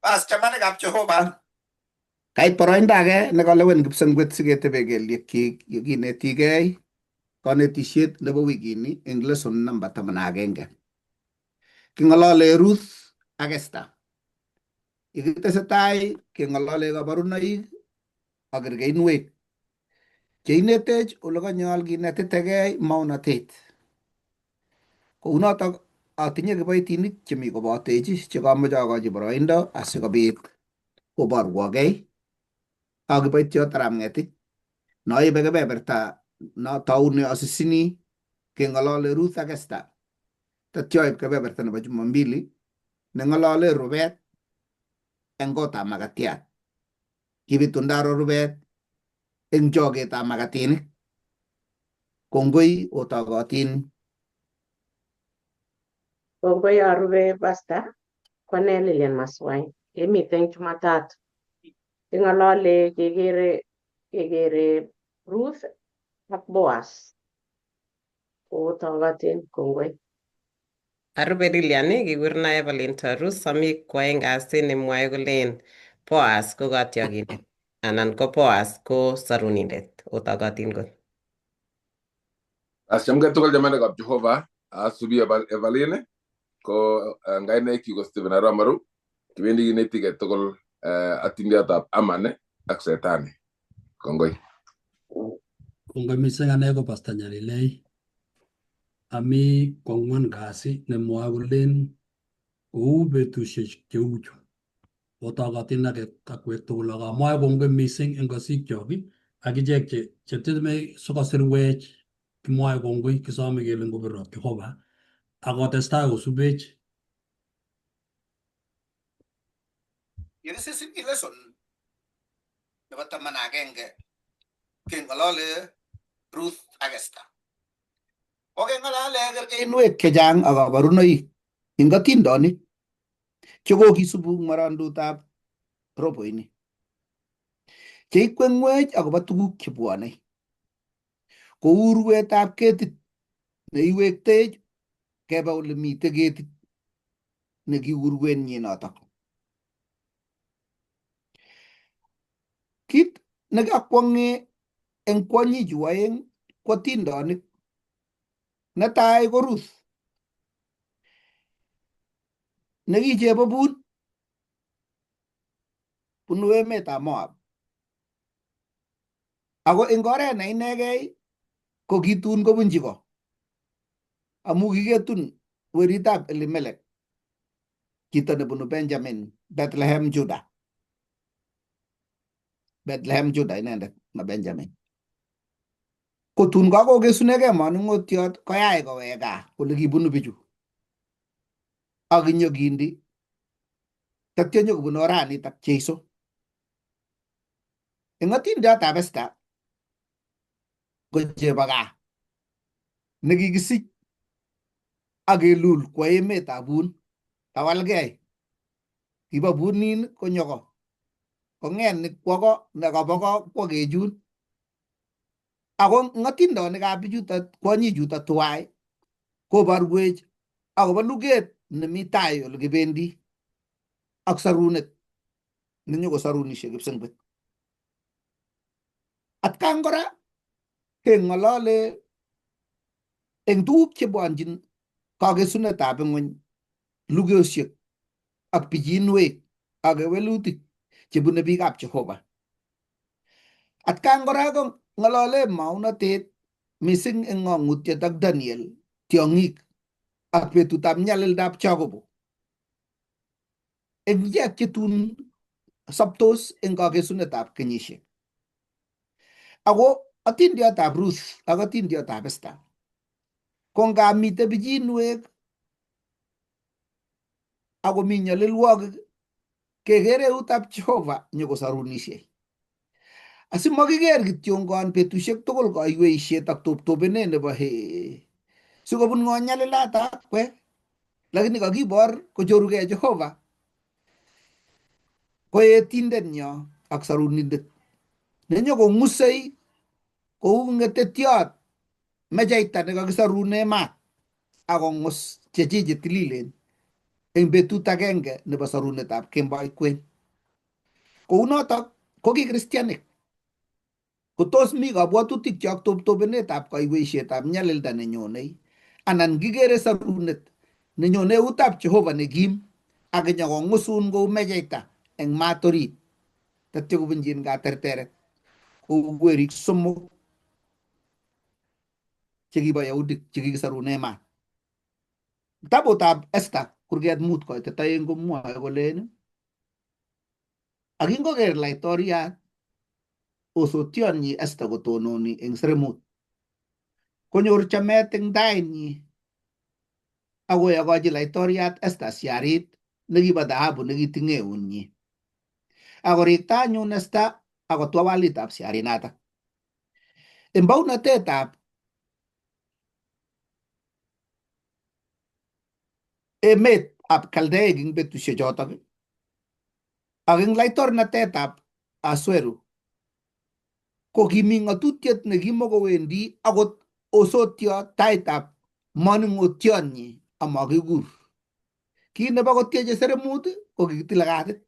Bas chamanikab Jehova. Kait boroindo age nekalewen kipsengwet siketebe kelyekyik yekinetigei konetisiet nebo wikini eng lesson namba 11. King'olole Ruth ak Esther. Yekitesetai keng'olole kabarunoik ak kerkeinwek cheinetech olekanyol kinetitegei maonatet. Kounotok atinye kiboitinik chemi kobotech chekamoche akochi boroindo asikobit koborwokei. A kiboitiot arap Ng'etich noibe kebeberta notoune asisini keng'olole Ruth ak Esther. Tatyo aib kebeberta nebo Jumambili neng'olole rubet eng kotab makatiat. Kibitunda aro rubet eng choketab makatinik. Kongoi otogotin. Kongoi arube pastor, ko ane Lilian Maswai. Kemiten Jumatatu. King'olole kekere Ruth ak Boaz. Otogotin kongoi. Arube Lilian, kikurena Evelyn Tarus, ami kwoeng kasi nemwoe kolen Boaz ko kotyokindet anan ko Boaz ko sorunindet. Otogotin kot. Chamgei tugul chamanikab Jehova, asubi Evelyn ko kainaikchu ko Stephen Aramaru. Kibendi kinetigei tugul atindiotab Aman ak Setani. Kongoi. Kongoi missing ane ko Pastor Nyalilei. Ami kwang'wan kasi nemwoe kolen kou betusiek cheuchu. Otogotin ak akwek tugul ak amwoe kongoi missing eng kosikyok ak ichek che chetieme sikosirwech kimwoe kongoi kisome kele ngobirok Jehova ak kotestai kosubech. Yekisisini lesson nebo 11 keng'olole Ruth ak Esther. Kokeng'alale kerkeinwek chechang ak kabarunoik eng atindonik chekokisubu ng'orondutab roboini cheikweng'wech akobo tuguk chebwonei kou urwetab ketit neiwektech kebe ole mitei ketit nekiurwenyi notok. Kit nekiakwong'e eng kwonyichu oeng ko atindonik. Netai ko Ruth neki chebobun bunu emetab Moab. Ako eng oret ne inegei ko kitun kobunchi ko amu kiketun weritab Elimelech chito nebunu Benjamin, Bethlehem, Judah. Bethlehem, Judah inendet ma Benjamin. Kotun kakokesunegei manung'otiot koyai kowek gaa ole kibunu bichu ak inyokindi tatyo nyokobun oranitak Jeiso. Eng atindiotab Esther ko chebo gaa nekikisich ak kelul kwo emetab Bun kawalgei kibo Bunin konyo ko kong'et ni kwo ko nekobo ko kwo kechun ako ng'atindonikab bichuto kwonyichuto tuwai koborwech akobo luget nemi tai ole kibendi ak sorunet nenyokosorunishei kipsengwet. Atkan kora keng'olole eng tuguk chebwonjin kakesunetab ing'weny lugosiek ak pichinwek ak kewelutik chebune biikab Jehova. Atkan kora ko ng'olole maunotet mising eng ng'ong'utiet ak Daniel tiong'ik ak betutab nyalildab Jacobo. Eng ichek chetun soptos eng kakesunetab kenyisiek. Ako atindiotab Ruth ak atindiotab Esther ko ngap mitei pichinwek akomi nyalilwogik kekere eutab Jehova nyokosorunishei. Asimakiker kityongon betusiek tugul kaiweisiet ak toptopenet nebo hee sikobun ng'o nyalilat akwek lakini kakibor kochorugei Jehova ko etindenyo ak sorunindet nenyokong'usei kou ng'etetiot mecheita nekakisarune maat akongus chechi chetililen eng betut agenge nebo sorunetab kemboi kwen. Kounotok ko ki kristianik. Kotos mi kabwatutik chok toptopenetab kaiweisietab nyalilda nenyonei anan kikere sorunet nenyone eutab Jehova nekim ak kinyokongusun kou mecheita eng maat orit tatya kobunchin katerteret kou werik somok chekibo Yahudik chekikisarune maat. Kitabutab Esther kurget 5 koitet 2 komwoe kolen ak kingoker laitoriat osotionyi Esther kotononi eng seremut konyor chamet eng tainyi akoyokochi laitoriat Esther siarit nekibo dhahabu nekitinye eunyi. Akorikta anyun Esther akotwa walitab siarinatak. Eng baunatetab emetab Kaldeek eng betusiek chotok ak eng laitornatetab Asueru ko kimi ng'atutiet nekimokowendi akot osotyo taitab manung'otionyi amakikur. Kit nebo kotieche seremut ko kikitile katit.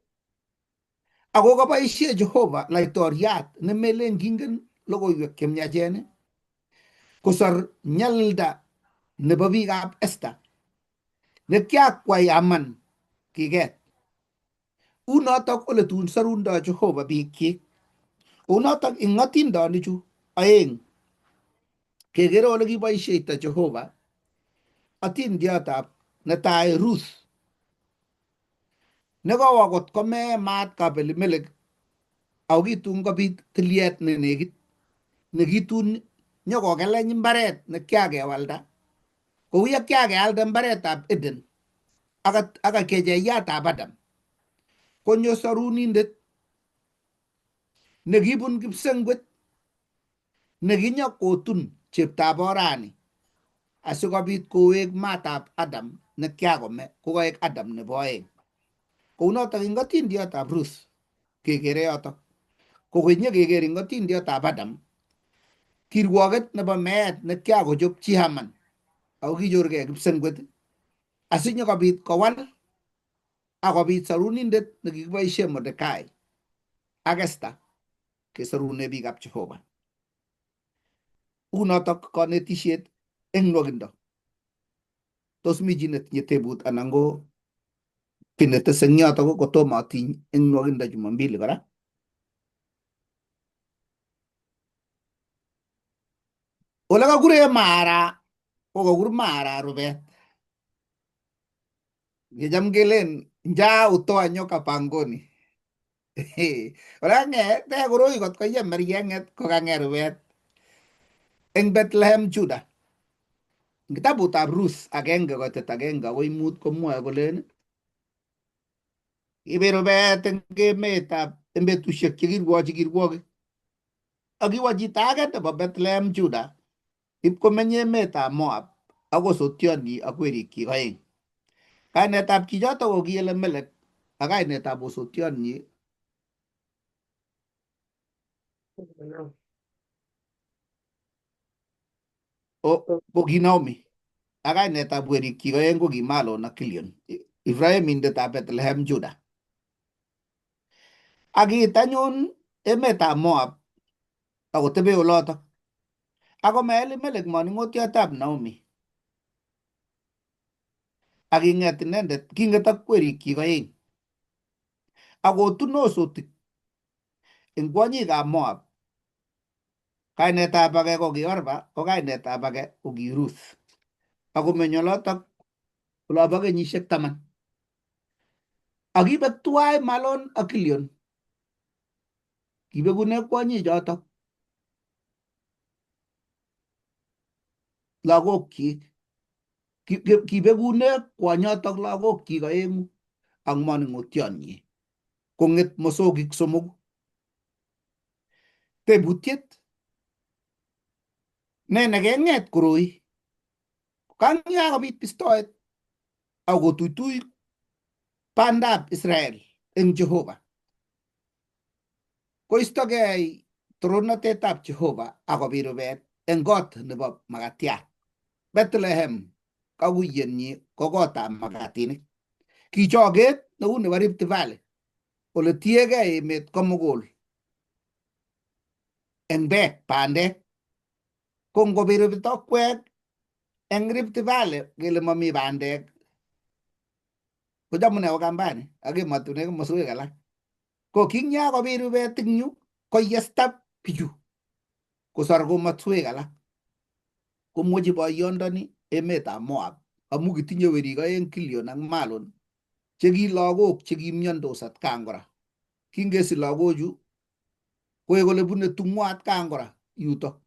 Ako kaboisie Jehova laitoriat nemelen kingen logoiwek chemyachen kosor nyalilda nebo biikab Esther nekiakwai Haman kiket. Unotok ole tun sorundo Jehova biikchik. Kounotok eng atindonichu aeng kekere ole kiboisheito Jehova atindiotab netai Ruth nekowo kot komee maat kap Elimelek ako kitun kobit tilyet ne nekit nekitun nyokokeleny mbaret nekiakewalda kou ye kiakealda mbaretab Eden ak kecheyatab Adam konyo sorunindet nekibun kipsengwet nekinyokotun cheptab orani asikobit kowek matab Adam nekiakome kokoek Adam nebo aeng. Kounotok eng atindiotab Ruth kekere yotok. Kokenye keker eng atindiotab Adam kirwoket nebo meet nekiakochopchi Haman ako kichorkei kipsengwet asinyokobit kowal akobit sorunindet nekikiboisie Mordekai ak Esther kesorune biikab Jehova. Unotok konetisiet eng nwokindo. Tos mi chi netinye tebut anan ko kiy netese eng yotok kotomo atiny eng nwokindo Jumambili kora? Ole kakure mara ko kakur mara rubet. Kicham kelen njaa hutoa nyoka pangoni. Ole kang'et te koroi kot koyem meryeng'et kokang'et rubet eng Bethlehem Juda. Kitabutab Ruth 1:1 akoi 5 komwoe kolen kibit rubet eng emetab eng betusiek chekirwochi kirwokik. Ak kiwo chito age nebo Bethlehem Juda ipkomeny emetab Moab ak osotionyi ak werikyik aeng. Kainetab chichotok ko ki Elimelek ak kainetab osotionyi ko ki Naomi ak kainetab werikyik aeng ko ki Malon ak Kilion, Efraimindetab Bethlehem Juda. Ak kiit anyun emetab Moab akotebe olotok. Akome Elimelek manung'otiotab Naomi. Ak king'et inendet, king'et ak werikyik aeng. Akotun osotik eng kwonyikab Moab. Kainetab age ko ki Orpa ko kainetab age ko ki Ruth. Akomeny olotok olobo kenyisiek 10. Ak kibek tuwai Malon ak Kilion. Kibekune kwonyichotok lagokyik. Kibekune kwonyotok lagokyik aeng'u ak manung'otionyi. Kong'et mosogik somoku. Tebutiet ne nekeng'et koroi kakobit bistoet ak kotuitui bandab Israel eng Jehova. Koistogei torornatetab Jehova akobit rubet eng kot nebo makatiat. Bethlehem. Kakuiyenyi ko kotab makatinik. Ki choget neu nebo Rift Valley ole tiegei emet komugul eng beek bandek. Ko ngobir bitokwek eng Rift Valley kele mami bandek kochamune Ukambani ak emotinwek komoswek alak. Ko kingyakobit rubet ing yu koyesta bichu kosor komoswek alak. Komwochi boyondoni emetab Moab amu kitinye werik oeng Kilion ak Malon che ki lagok che kimiondos atkan kora. Kingesich lagochu koek kole bune tung'wek atkan kora yuto.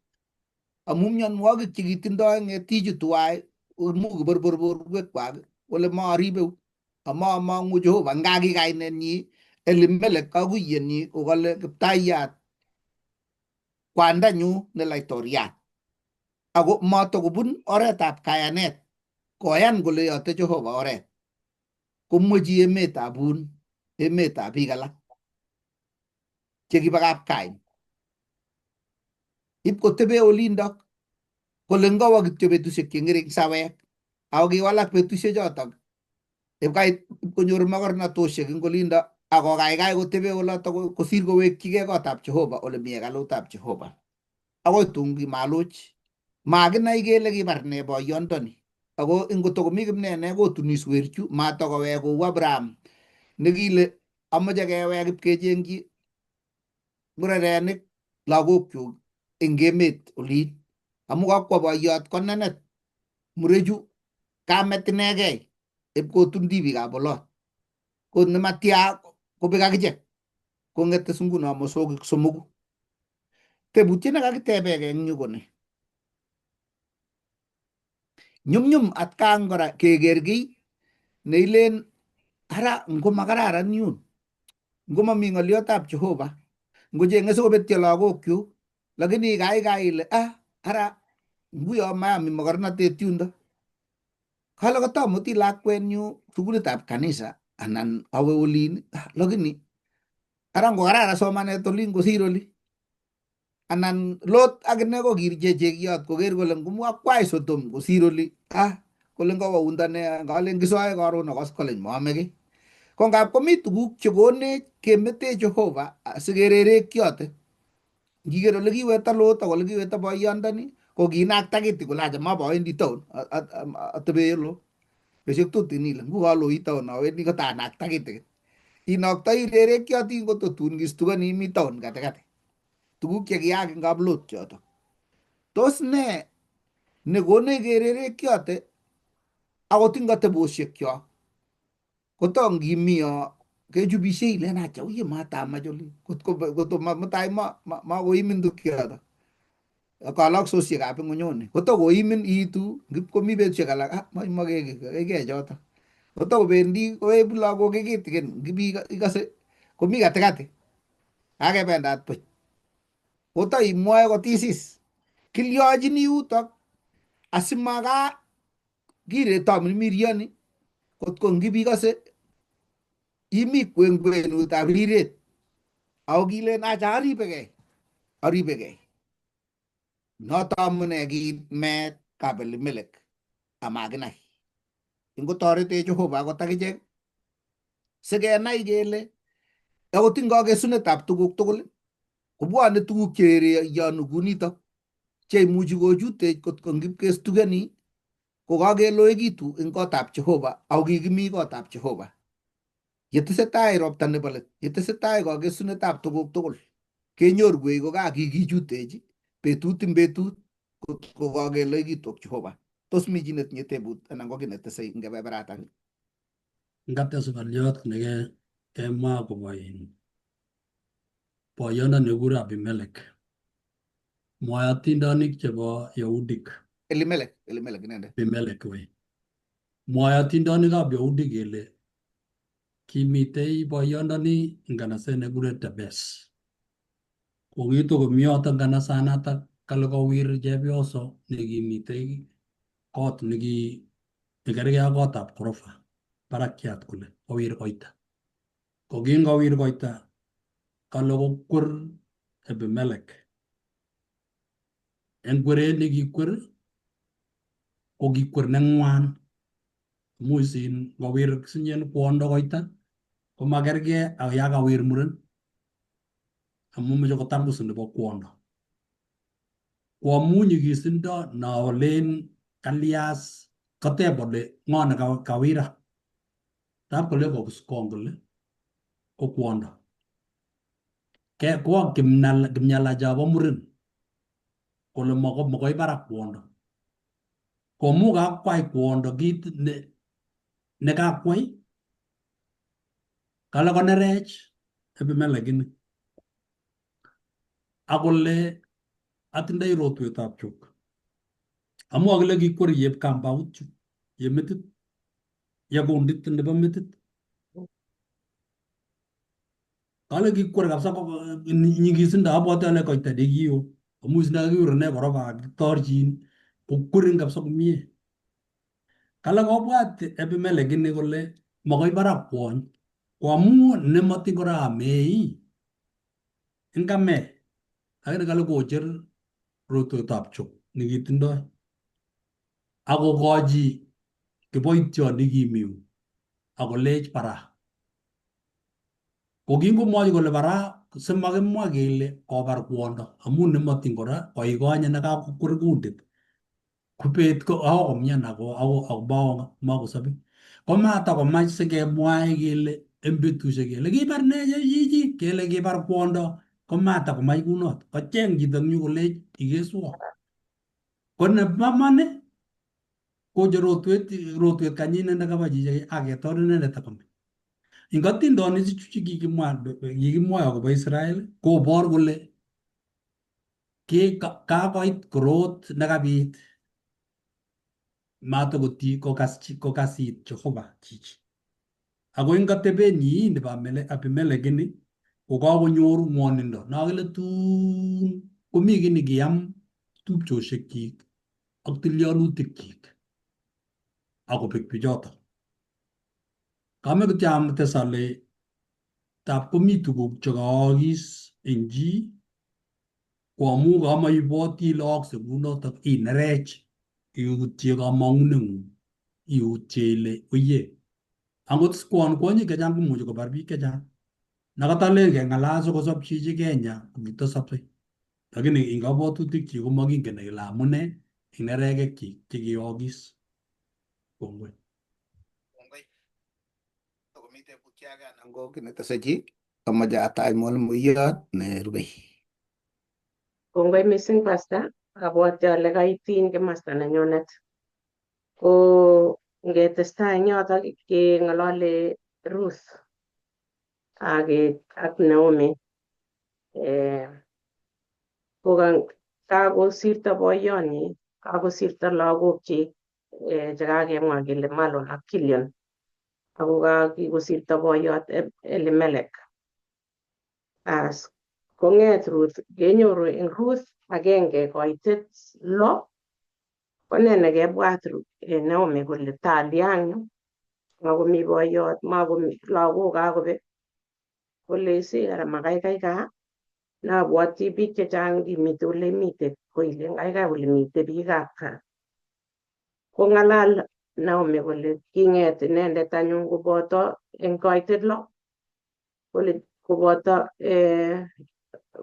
Amu mionwogik che kitindoi ng'etichu tuwai imuch kiborbor borwekwak kole maaribeu amamong'u Jehova nga ki kainenyi Elimelek kakuiyenyi kokale Kiptayat kwandanyu ne laitoriat. Ako matokobun oretab kayanet koyan kole yote Jehova oret komwechi emetab bun emetab biik alak chekibo kapkain. Ip kotebe olindok kole ngowo kityo betusiek che ng'ering sawek ako kiwalak betusiek chotok ipkait konyor makornatosiek eng olindo ako kaikai kotebe oloto kosir kowekchigei kotab Jehova ole mi hekalutab Jehova. Akoi tun kimaloch makinai kele kibar ne boyondoni ako ingotokomi kimnene kotunis werchu matokowek kou Abraham nekile amoche kewek ipkechengchi murerenik lagokyuk eng emet olin amu kakwo boyot konenet murechu kamet inegei ipkotun tibikab olot ko nematya kobek akichek kong'ete nguno mosogik somoku. Tebutiet nekakitebegei eng yu ko ni. Nyumnyum atkan kora keker kiy neilen ara ngomakararan yun, ngomami ng'olyotab Jehova, ngocheng'e sikobetyo lagokyuk, lakini kaikai ile ah ara nguyo mayami mokornotet yundo. Kale katamuti lakwenyu sukulitab kanisa anan awe olin, lakini ara ngokararan somanet olin kosir oli. Anan Lot akine ko kirchechekiot koker kole ngumwa kwai Sodom kosir oli ah kole ngowo undo ne ngalen kisoe karon ak koskoleny moome kiy. Ko ngap komi tuguk chekonech kemete Jehova asikererekyote. Ngiker ole kiwekta Lot ak ole kiwekta boyondoni ko kinakta kiti kole acha mabowendi town atebe yelo. Betusiek tuten ile ngu kaloi town awendi kotanakta kitikin. Inoktoi irerekyotin kototun kistukoni imi town katikati. Tuguk chekiyaak eng kap Lot chotok. Tos ne nekonech kererekyote akot ing atebosiekyok koto ngimi yo kechubishei ilen acha uye matamach oli kotko mutai makoimin tukyotok kaloksosiekab ing'unyuni koto koimin iitu ngipkomi betusiek alak ah maimokekei chotok koto kobendi koebu lagok kitikin ngibi ikose komi katikati kakebendat buch koto imwoe kotisis kilyochini yutok asimaka kireto mirioni kotko ngibikose imi kwenkwenutab riret ako kilen acha aribegei aribegei noto amune kimeet kap Elimelek amakinai ingotoretech Jehova akot akichek sikenai kele akot ing kakesunetab tuguk tugul kobwone tuguk cheyonu kunitok cheimuchi kochutech kotko ngipkestukeni kokakeloekitu eng kotab Jehova ako kikimi kotab Jehova. Yetesetai ropta nebo let, yetesetai kakesunetab tuguk tugul kenyorwech kokakikichutech betut ing betut kotko kakeloekitu ak Jehova. Tos mi chi netinye tebut anan ko kiy netesei eng kebeberatak? Ngates ng'oliot nekemwa akobo in boyondoni kikure Abimelech. Mwoe atindonik chebo Yahudik. Elimelek, Elimelek inendet. Abimelech wei. Mwoe atindonikab Yahudik kele kimitei boyondoni nganaset nekikure Tebes. Kokitu komi yoto nganasanatak kale kowir chepyoso nekimitei kot neki nekergei ak kotab korofa barakyat kole kowir koita. Ko kingowir koita kale kokwer Abimelech. Eng kweret nekikwer Ko kikwer neng'wan amu isin ngowir sinyen kwondo koita komakergei ak ya kawir muren amu meche kotangus nebo kwondo. Ko amu nyigisindo nolen kalias kateb ale ng'o ne kawira tab kole kokiskong kole ko kwondo. Ke kwa kimnyala chabo muren kole makoi barak kwondo. Komu kakwai kwondo kit ne kakwai kale konerech Abimelech ini akole atindoi rotwetab chuk amu akile kikwer yep kambaut chu ye metit ye kundit nebo metit kale kikwer kabisa nyigisindo abwati ale koita nekio amu sindo kikiwir ine koroba kitorchin kokwerin kabisa komie. Kale kobwat Abimelech ini kole makoi barak kwony ko amu nematin kora amei ngame lakini kale kocher rotwetab chuk nekitindoi akokochi kiboityo nekimiu akolech bara. Ko kingomwochi kole bara simakimwa kele kobar kwondo amu nematin kora koikonye nekakokwer kundit kubet ko ako komian ako ako makosobe. Komata komach sikemwai kele en betusiek kele kibar ne chichi kele kibar kwondo komata komach kunot kocheng chito eng yu kolech ikeswo. Ko nebo man kocher rotwet rotwet kanyinet nekaba chichi aketor inendet akome. Ing atindonik chu kikimwa akobo Israel kobor kole kakoit korot nekabit matokoti kokasit Jehova chichi. Ako eng atebenyi nebo Abimelech ini ko kakonyor ngwonindo nokile tun komi kiy nekiam tupchosiekyik ak tilyanutikchik akobek bichoto. Kame kityo ates ale tab komi tuguk chekaakis eng chi ko amu kamaibwoti ile aakse kunotok inerech iutye kamong'uneng'ung iutye ile oye angot kwon kwonyik chechang komuchi kobar biik chechang nakatalen keng'alal sikosob chichi Kenya kokitosopse lakini eng kabwatutikchik komakingen kele amune eng nerekekchik chekiyookis. Kongoi. Kongoi. Komi tebutyo age anan ko kiy netese chi, amache atach mwalimuiyot nerubei. Kongoi missing Pastor, abwati ale kaitiny komasta nenyunet. Ko ngetestai eng yotok keng'olole Ruth ak Naomi. Ko kakosirto boyonyi, kakosirto lagokchik chekakemwa kele Malon ak Kilion. Ako kakosirto boyot Elimelech. As kong'et Ruth, kenyoru eng Ruth 1:6 ko ne nekebwat Naomi kole talian makomi boyot, makomi lagok kakobek kole si kara makaikai gaa nabwoti biik chechang kimite ole imite koilen kaikai ole mitei biikab gaa. Kong'alal Naomi kole king'et inendet anyun koboto eng koitet 6 kole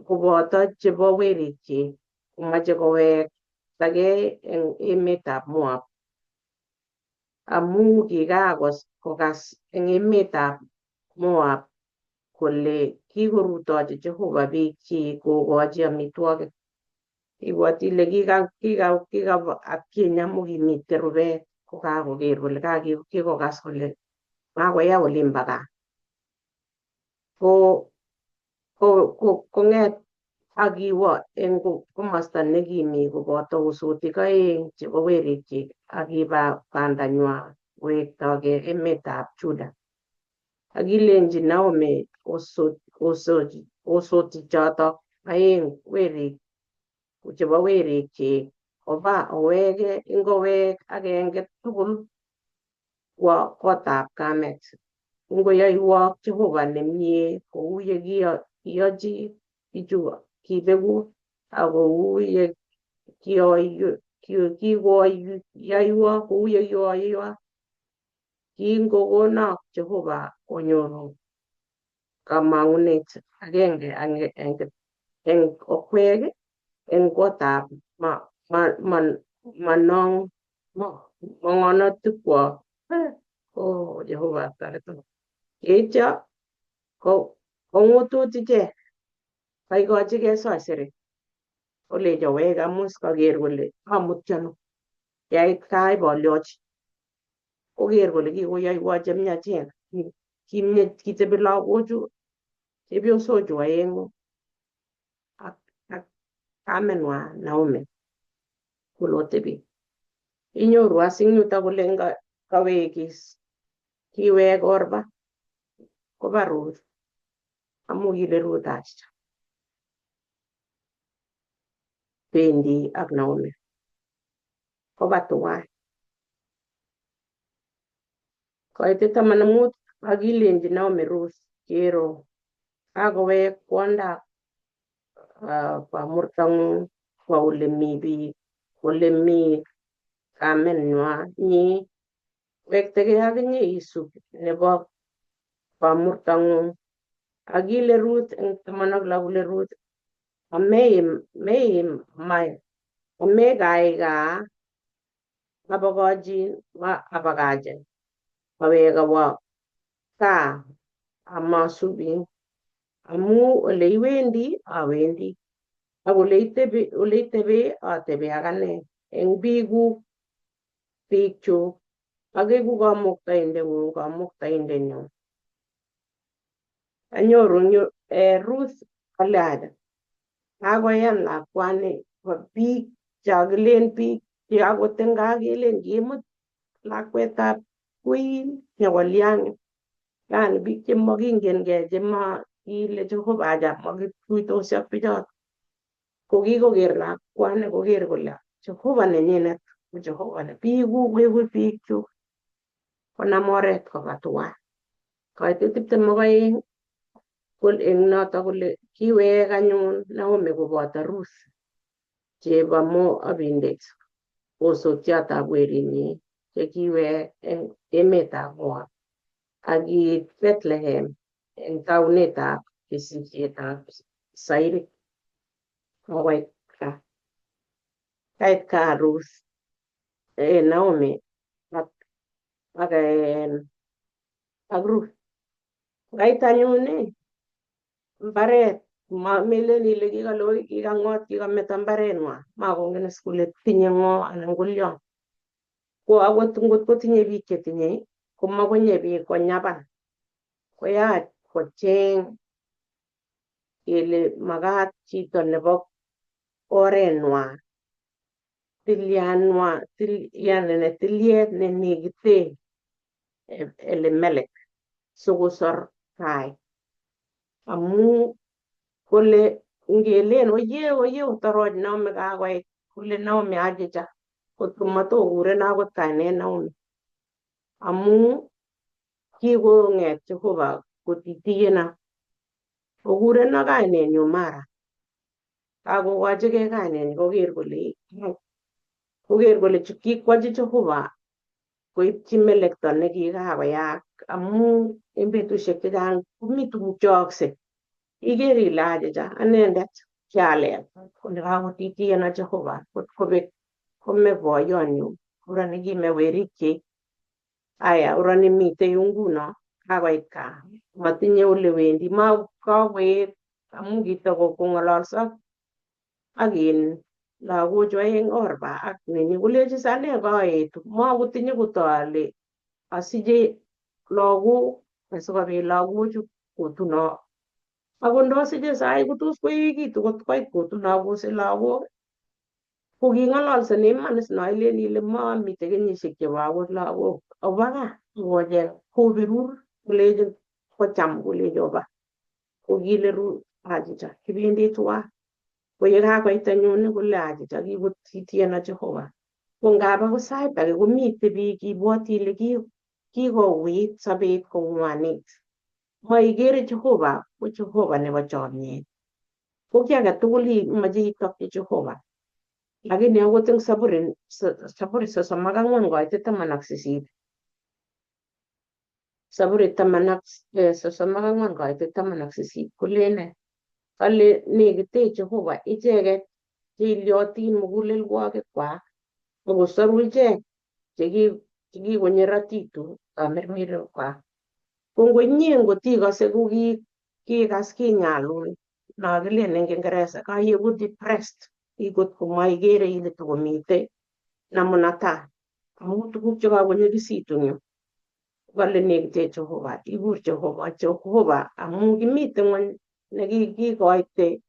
koboto chebo werikchik komache kowektagei eng emetab Moab amu kikakokas eng emetab Moab kole kikorutochi Jehova biikchik kokochi amitwogik. Ibwoti ile kika atkinye amu kimite rubet kokakoker kole kikokas kole makoya olimbo gaa. Ko kong'et akiwo eng komosta nekimi koboto usutik 2 chebo werikchik akiba bandanywa wektogei emetab Juda. Akilenji Naomi osotik chotok 2 werik chebo werikchik oba owege ingowek agenge tugul kwo kotab kamet. Ngoyoiwok Jehova nemie kou ye kiyochi bichu kibeku ak kou ye Kikoyaiwa kou ye kikoyaiwa. Kingokona Jehova konyoru kamang'unet agenge eng okwek eng kotab manongonotikwok. Oh Jehova toreton. Yeityo kong'utut ichek, kaikochigei soisere. Kolecho wek amus kaker kole amuti ano. Yait kaa ibolyochi. Koker kole kikoyoiwo chemiachen. Kitebi lagochu chepyosochu aeng'u ak kamenwa Naomi kole otebi. Inyoru as eng yuto kole kawekis kiwek Orpa koba Ruth amu kile Ruth achicha. Bendi ak Naomi koba tuwai. Koitet 15 akilenji Naomi Ruth kero kakowek kwondab bamurtang'ung kwa ole mi biik ole mi kamenywa nyi wektegei akinye isub nebo bamurtang'ung. Akile Ruth eng 16 kole Ruth amekaikaa abokochin ma abakachen awek awo kaa amasubin amu ole iwendi awendi ak ole itebe atebe akane eng biikuk biikchuk ak eku kamuktaindeng'ung kamuktaindenyu. Anyoru Ruth kale aja kakoyan lakwani biik chakilen biik che akot eng kaa kelen kimut lakwetab queen nyokolyan. Yani biik chemokingengei chema kile Jehova aja makituitosi ak bichoto. Ko kikoker lakwani koker kole Jehova nenyinet ko Jehova ne biikuk koeku biikchuk. Konam oret koba tuwai. Koitet 22 eng noto kole kiwek anyun Naomi koboto Ruth chebo Moabindet osotyotab werinyi chekiwek eng emetab Moab ak kiit Bethlehem eng taunetab kesisietab Sairik. Kokoit kaa. Kait kaa Ruth Naomi ak Ruth. Kait anyun mbaret melen ile kikaloi kikang'ot kikameto mbarenwa makongen is kole tinye ng'o anan kolyon. Ko akot ngot kotinye biik chetinye komakonye biik konyaban. Koyach kocheng kele makat chito nebo orenwa tilianwa yani tiliet nenekite Elimelech sikosor tai. Amu kole ngelen oye oye otoroch Naomi kakoit kole Naomi achicha kotko matokuren akot kainet Naomi amu kikong'et Jehova kotitiyena okureno kainenyu Mara. Kakokochigei kainenyi koker kole kikwochi Jehova koipchi melekto nekikakoyaak amu eng betusiek chechang komi tuguk cheyookse. Iker ile achicha anendet kialel kole kakotitiyena Jehova kot kobek kome boyonyu urani kime werikchik. Aya urani mitei yu nguno kakoit kaa matinye ole wendi ma kakoet amu kitokong'ololso ak in lagochu aeng Orpa ak nini kolechi ane kaetu makotinye kotole asiche lagok asikobit lagochu kotuno. Ako ndosiche sai kotos koekitu kot koit kotuno kosich lagok. Ko king'ololsen imanis no ilen ile mamite kenyisiek chebo akot lagok. Oba kaa kocheng koberur kolechin kocham kolechi oba. Ko kile achicha kibendi tuwai. Ko ye kakoit anyun kole achicha kikotitiena Jehova. Ko ngap akot sait age komite biik ibwoti ile kikouit sobet kong'wanit. Maikere Jehova ko Jehova nebo chomyet. Ko kiy age tugul imoche itokyi Jehova. Lakini akot eng Saburi 34 koitit 18, Saburi 34 koitit 18 kolen nee? Kale nekite Jehova icheket cheilyotin mugulelwokikwak akosoru ichek chekikonyeratitu kamirmirikwak. Ko ngo inye ngotikose ko kikas kinyalul no kilen eng Kiingereza kaieku depressed ikot komaikere ile tokomitei namna taa amu tuguk chekakonyikisitu eng yu. Kale nekite Jehova, ikur Jehova, Jehova amu kimite ng'wony nekikikoite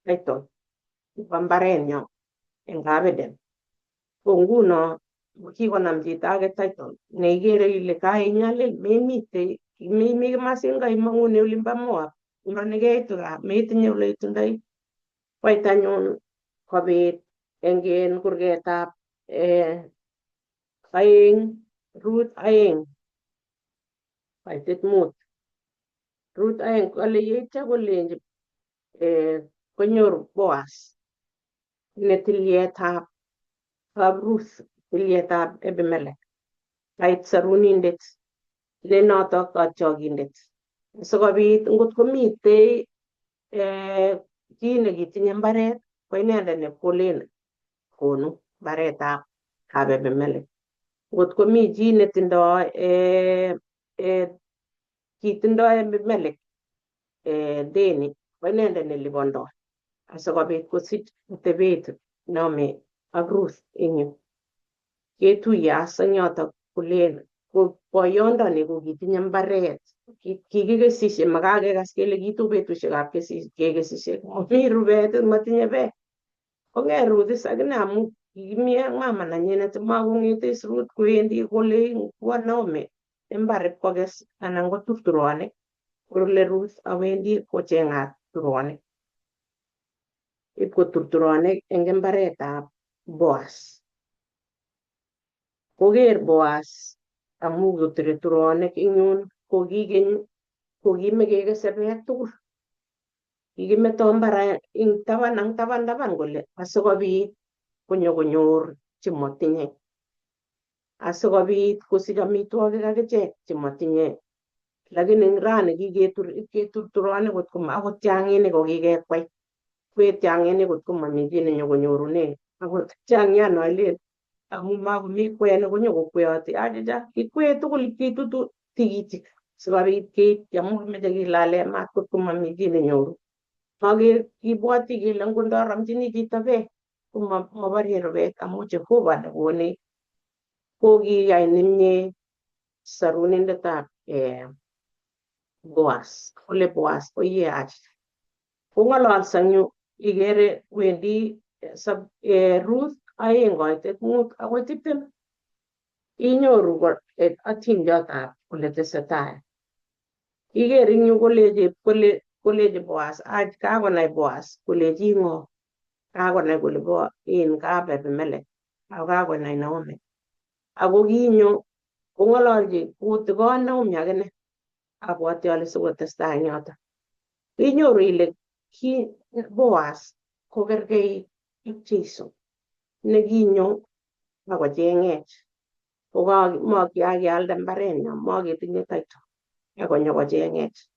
title nebo mbarenyo eng Kapeden. Ko nguno kikonam chito age title neikere ile kainyalil memitei mi kimasin kaimang'une olimbo Moab ndo nekeitu gaa metinye ole itundoi. Koit anyun kobit eng kurgetab 2 Ruth 2 kaitit 5. Ruth 2 kole yeityo kolenji konyor Boaz ne tilyetab Ruth, tilyetab Abimelech. Kait sarunindet ne notok katyokindet. Sikobit ngot komitei chi nekitinye mbaret ko inendet ne kolen konu mbaretab Abimelech. Ngot komi chi netindoi kitindoi Abimelech deni ko inendet nelipondoi asikobit kosich atebet Naomi ak Ruth eng yu. Ketuiye as eng yotok kolen ko boyondoni ko kitinye mbaret kikikesishe makakekas kele kitu betusiekab kekesishe mami rubet matinye beek. Kong'et Ruth is akine amu kikimi ak mama nenyinet makong'ete is Ruth kowendi kole kwo Naomi imbar ipkokes anan kotur turonik. Kole Ruth awendi kocheng'at turonik. Ipkotur turonik eng imbaretab Boaz. Koker Boaz amu koture turonik eng yun ko kikeny kokimekekese beek tugul. Kikimeto mbar eng taban ang taban taban kole asikobit konyokonyor chemotinye. Asikobit kosich amitwogik akichek chemotinye. Lakini eng rani kiketur ipketur turonik kotko akot tiang'inik ko kikekwai. Kwee tiang'inik kotko mami chi nenyokonyorune. Akot tiang'ian alen amu makomi kwenik konyokokweoti achicha kikwee tugul kitutu tikitik sikobit keib amu kimeche kilale maat kotko mami chi nenyoru. Kibwoti kele ngot ndoramchini chito beek ko moborye rubet amu Jehova nekonech ko kiyai nemie sarunindetab Boaz. Kole Boaz koiye achicha. Kong'ololso eng yu ikere wendi Ruth 2 koitet 5 akoi 20 inyoru atindiotab ole tesetai. Iker eng yu kolechi Boaz kakonai Boaz kolechi ng'o kakonai kole bo in kap Abimelech ako kakonai Naomi. Ako kinyo kong'ololchi kotikon Naomi akine abwoti ale sikotestai eng yotok. Inyoru ile ki Boaz ko kergei ak Jesu nekinyo akocheng'ech. Komakiakealde mbarenyo, maketinye title akonyo kocheng'ech.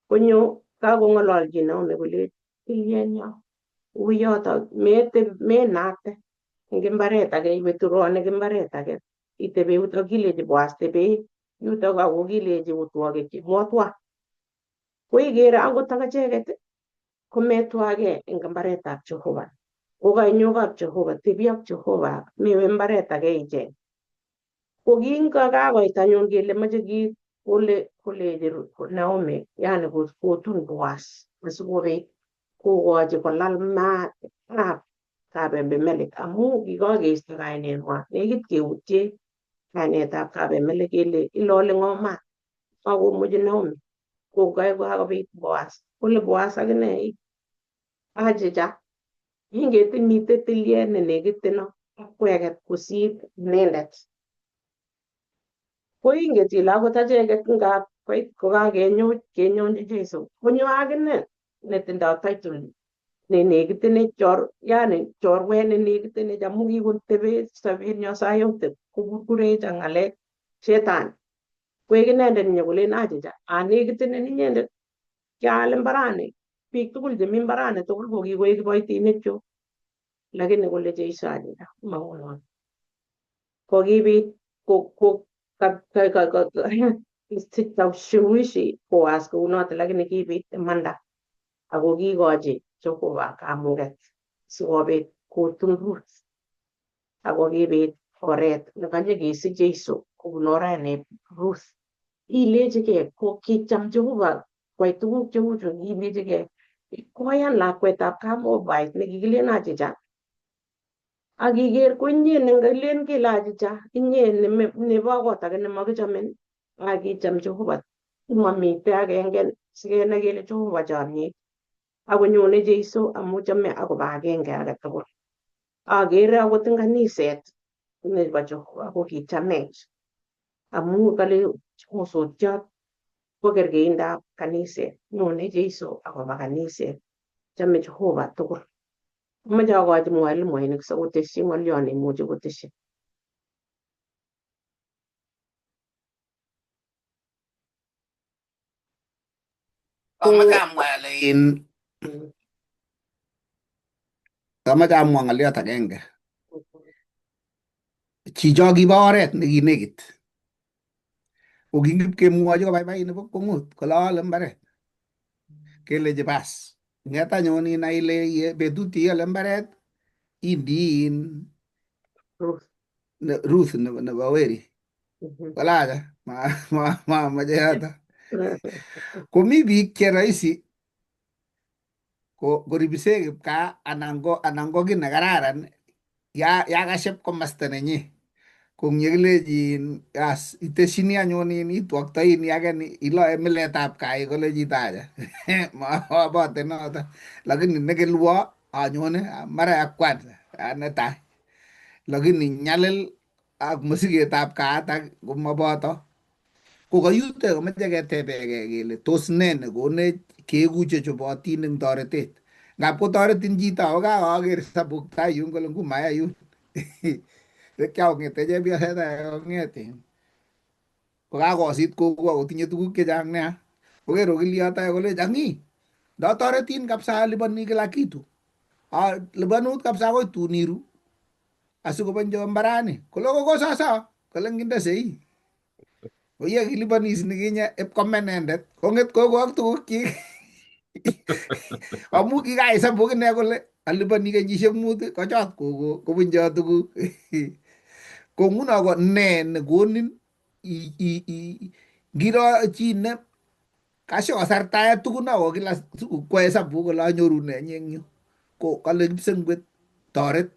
Konyo kakong'ololchi Naomi kole tilyenyo uyotok menakte eng imbaret age iwe turonik imbaret age itebe yutok kilechi Boaz tebe yutok ako kilechi utwokik motwa. Ko ikere akot ak acheket kometwake eng imbaretab Jehova. Kokainyo kap Jehova, tebi ak Jehova, mewe mbaret age icheng. Ko kingokakoit anyun kele moche ki kole kolechi Naomi yani kotun Boaz asikobit kokochi kolal maat ab kap Abimelech amu kikakeisto kaineng'wa nekit keutye kainetab kap Abimelech kele ilole ng'o maat makomuchi Naomi ko kakobit Boaz kole Boaz akine achicha inget mitei tilyet nenekiteno akweket kosir inendet. Ko inget ile akot acheket ngap koit kokakenyo kenyonchi Jesu konyo akine netindoi title Nenekitenech chor yani chorwet nenekitenech amu kikotebe sobenyo saa yote kokurkurech ak ng'alek shetani. Koek inendet nyokolen achicha anekitenen inyendet kial mbarani biik tugul chemi mbarani tugul ko kikoek kiboitinik chuk lakini kole Jeiso achicha maunoto. Kokibit ko ushawishi koas kounoto lakini kibit imanda ako kikochi Jehova kamuket sikobit kotun Ruth ako kibit oret nekanyekesich Jeiso kobun oret Ruth. Ilechigei ko kicham Jehova kwai tuguk cheuchu ilechigei koyan lakwetab kamobait nekikilen achicha ak iker ko inye nengilen kele achicha inye nebo kot age nemokichomin ak kicham Jehova mamite agenge sikenai kele Jehova chomyet akonyone Jeiso amu chome akobo agenge age tugul. Akere akot eng kaniset nebo Jehova ko kichamech amu kale osotiot ko kerkeindab kaniset nyone Jeiso akoba kaniset chome Jehova tugul. Amache akochi mwalimuinik sikotesyi ng'olyo neimuchi kotesyi. Amache amwa ale in amache amwa ng'olyot agenge. Chicho kibo oret nekinekit. Ko kingipkemwochi kobaibait nebo kwong'ut kole aale mbaret. Kelechi bas. Ng'et anyun inai ile betut iale mbaret indii in Ruth. Ruth nebo weri. Kole acha mamoche yoto. Komi biik che rahisi ko koribise kipkaa anan ko kiy nekararan ya ya kashep komasta nenyi. Ko ngekilechin as itesyini anyun in itwoktoi ni age ni iloe miletab kai kole chito acha mabote noto lakini nekelwo anyone mara ya kwanza netai lakini nyalil ak mosigetab kaat komaboto ko kayuto komoche ketebegei kele tos ne nekonech keeku chechobotin eng toretet ngap kotoretin chito ako kakoker sabuk tai yun kole ngumaya yun kiaong'ete chepyoset age kong'et in kokakosit kogo akotinye tuguk chechang nea koker okiliot age kolech ang'i ndotoretin kabisa aliponi kila kitu lipanut kabisa akoi tun iru asikobonjo mbarani kole kokososo kole nginde sei koye kiliponis nikinye ipkome inendet kong'et kogo ak tugukyik amu kikahesabu ine kole aliponi kenyisiek mut kochot kogo kobunjo tuguk ko nguno ko ne nekonin ngiro chi ne kasio kasarta tugun ako kila siku kohesabu kole anyoru ne eng yu ko kale kipsengwet toret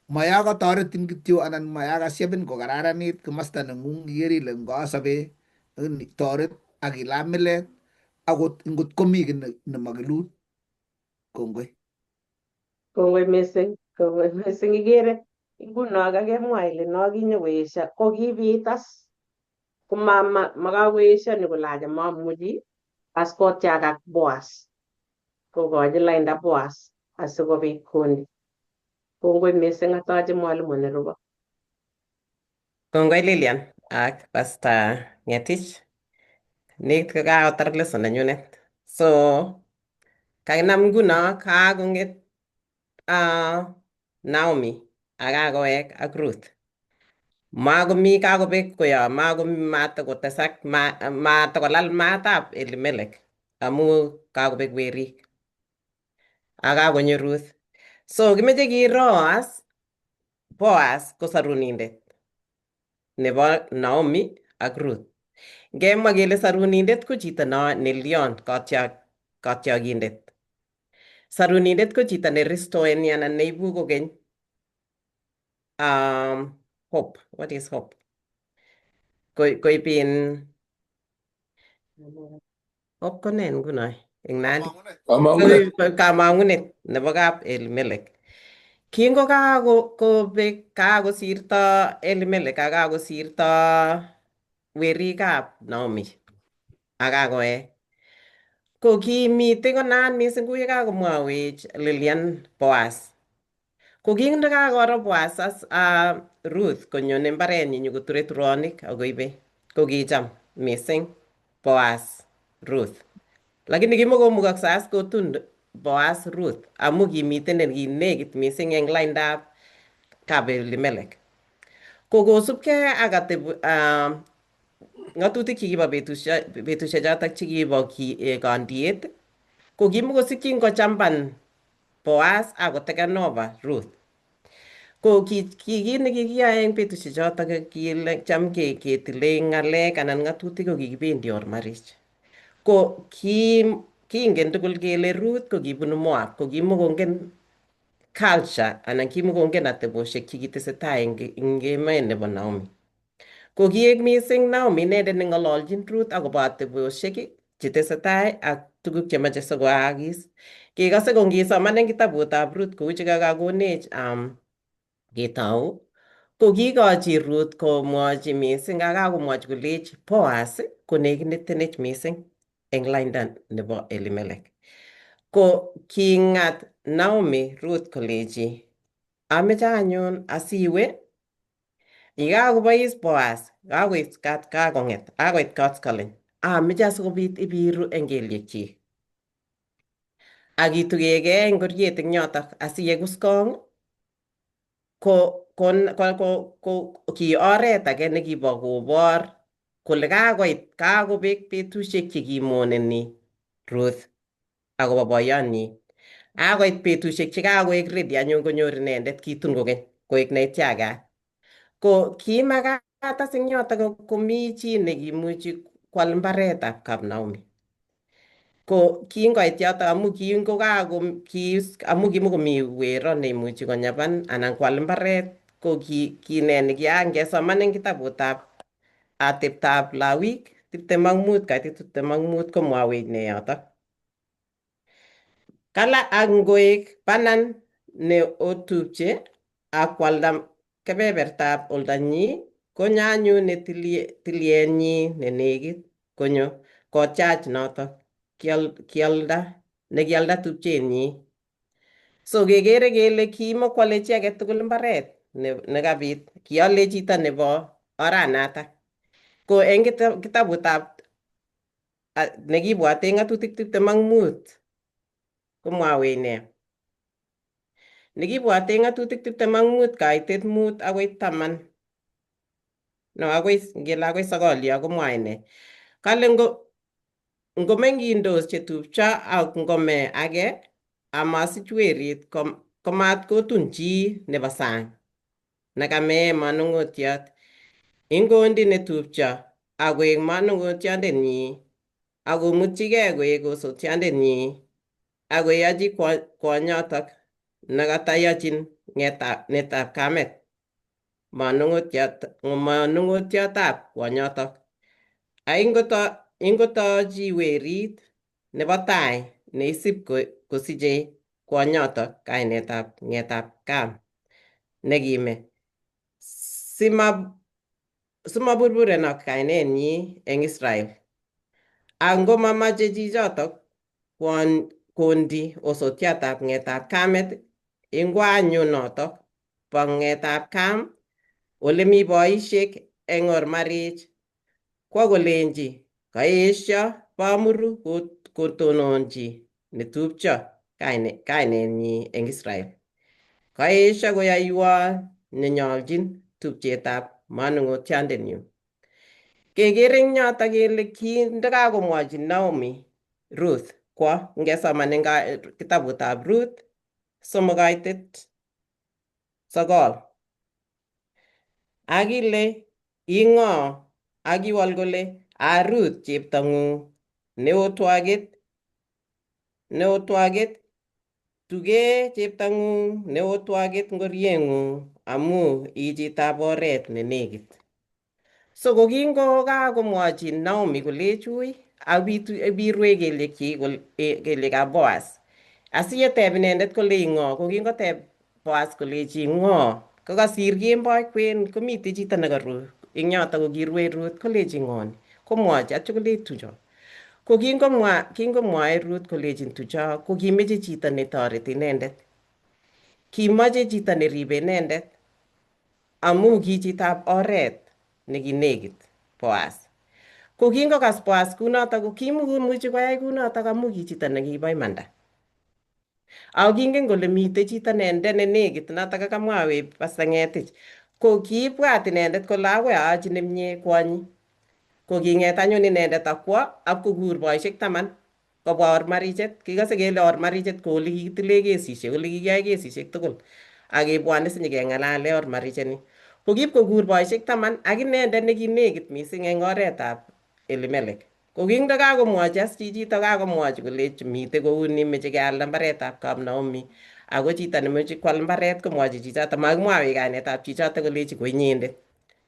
maya kotoretin kityo anan maya kasiepin kokararanit komasta neng'ung iker ile ngosobe lakini toret ak ilam milet akot ngot komi kiy nemakilun kongoi. Kongoi missing, kongoi missing. Ikere nguno kakemwa ile no kinyokoesio ko kibit as koma makakoesio ni kole acha mamuchi as kotiakak Boaz kokochi lainda Boaz asikobit kondi. Kongoi missing atoche mwalimu nerubo. Kongoi Lilian ak Pastor Ngetich. Nekit ko kakotar lesson nenyunet. So kakinam nguno kakong'et Naomi ak kakowek ak Ruth. Makomi kakobek koyo makomi matakotesak matakolal matab Elimelech amu kakobek werik ak kakonyo Ruth. So kimeche kiro as Boaz ko sarunindet nebo Naomi ak Ruth. Ngemwa kele sarunindet ko chito no nelion kotyokindet. Sarunindet ko chito ne restoeni anan neibu kokeny hope. What is hope? Koib in hope ko ne nguno eng Nandi? Kamang'unet. Kamang'unet nebo kap Elimelech. Kingo kakobek kakosirto Elimelech ak kakosirto werikab Naomi ak kakowek. Ko kimitei konaat mising kou yekakomwawech Lilian Boaz. Ko kindakakoro Boaz as Ruth konyone mbarenyi nyokoture turonik akoibe ko kicham mising Boaz Ruth. Lakini kimokomukokse as kotun Boaz Ruth amu kimiten nekinekit mising eng laindab kap Elimelech. Ko kosubkei ak ateb ng'atutik chekibo betusiek chotok chekibo kondiet ko kimukosikyin kochamban Boaz akoteken over Ruth. Ko ki kit nekikiyoe eng betusiek chotok kile cham ketile ng'alek anan ng'atutik ko kikibendi ormarich. Ko kingen tugul kele Ruth ko kibunu Moab, ko kimukongen culture anan kimukongen atebosiek chekitesetai eng emet nebo Naomi. Ko kiek mising Naomi inendet neng'ololjin Ruth akobo atebosiek chetesetai ak tuguk chemoche sikoaakis. Kekose ko ngisoman eng kitabutab Ruth kou chekakakonech ketou ko kikochi Ruth komwochi mising akakomwochi kolech Boaz konekitenech mising eng lainda nebo Elimelech. Ko king'at Naomi Ruth kolechi ameche anyun asiwe yekakobois Boaz kakoit kakong'et kakoit koskoleny ameche asikobit ibiru eng kelyekchik ak itugekei ngoriet eng yotok asiye kuskong ko ki oret age nekibo kobor kole kakoit kakobek betusiek chekimoneni Ruth akobo boyonyi. Kakoit betusiek chekakoek ready anyun konyor inendet kitun kokeny koek neityagat. Ko kimakat as eng yotok komi chi nekimuchi kwal mbaretab kap Naomi. Ko kingoit yotok amu amu kimukomi wero neimuchi konyapan anan kwal mbaret ko ki ne nekiangesoman eng kitabutab ateptab Lawik 25 kaitit 25 komwawech ne yotok. Kala ak ngoek banan ne otupche ak kwalda kebebertab oldanyi konyo anyun ne tilyenyi ne nekit konyo kotyach notok kialda nekialda tupchenyi. So kekere kele kimokwole chi age tugul mbaret nekabit kiole chito nebo oranatak. Ko eng kitabutab nekibwote ng'atutik 25 komwawech ne? Nekibwote ng'atutik 25 kaitet 5 akoi 10 no akoi ngele akoi 9 yo komwae ne? Kale ngomeng'indos chetupcho ak ngome age amasich werit komat kotun chi nebo sang nekamee manung'otiot ingondi netupcho ak koek manung'otiondenyi ak komutyigei koek osotiondenyi ak koyochi kwonyotok nekatayochin ng'etab kamet manung'otiotab kwonyotok. Ak ingotochi werit nebo tai neisib kosichei kwonyotok kainetab ng'etab kam nekime simaburburenok kainenyi eng Israel. Ak ngomamache chichotok kondi osotiatab ng'etab kamet ingwo anyun notok bo ng'etab kam ole mi boisiek eng ormarich kwo kolenji kaesio Bamuru kotononji netupcho kainenyi eng Israel. Kaesio koyoiwo nenyoljin tupchetab manung'otiandenyu. Kekere eng yotok kele kindakakomwochi Naomi Ruth kwo ngesoman eng kitabutab Ruth 3 kaitet 9. Ak ile ing'o? Ak iwol kole a Ruth cheptong'ung neotwaket tuge cheptong'ung neotwaket ngorieng'ung amu i chitab oret nenekit. So ko kingokakomwochi Naomi kolech ui ak birwe kelyekchik kelyekab Boaz. Asiyeteb inendet kole ing'o ko kingoteb Boaz kolechi ng'o kokasir kemboi kwen komitei chito nekaru eng yotok kokirue Ruth kolechi ng'o ni komwochi atyo kolech tucho. Ko kingomwa kingomwae Ruth kolechin tucho ko kimeche chito netoreti inendet. Kimoche chito neribe inendet amu ki chitab oret nekinekit Boaz. Ko kingokas Boaz kunotok ko kimukomuchi koyai kunotok amu ki chito nekibo imanda. Ako kingen kole mitei chito nende nenekit notok kakamwawech Pastor Ng'etich. Ko kiibwat inendet kole akoi aachi nemie kwonyi. Ko king'et anyun inendet akwo apkokur boisiek taman kobwa ormarichet. Kikose kele ormarichet ko ole kikitile kesishek, ole kikiyae kesishek tugul. Ak kebwone sinyikeng'alale ormarichet ni. Ko kipkokur boisiek taman ak inendet nekinekit mising eng oretab Elimelech. Ko kindokakomwochi as chichito kakomwochi kolech mitei kouni meche kealda mbaretab kap Naomi ako chito nemeche kwal mbaret komwochi chichoto makimwawech kainetab chichoto kolechi ko inyendet.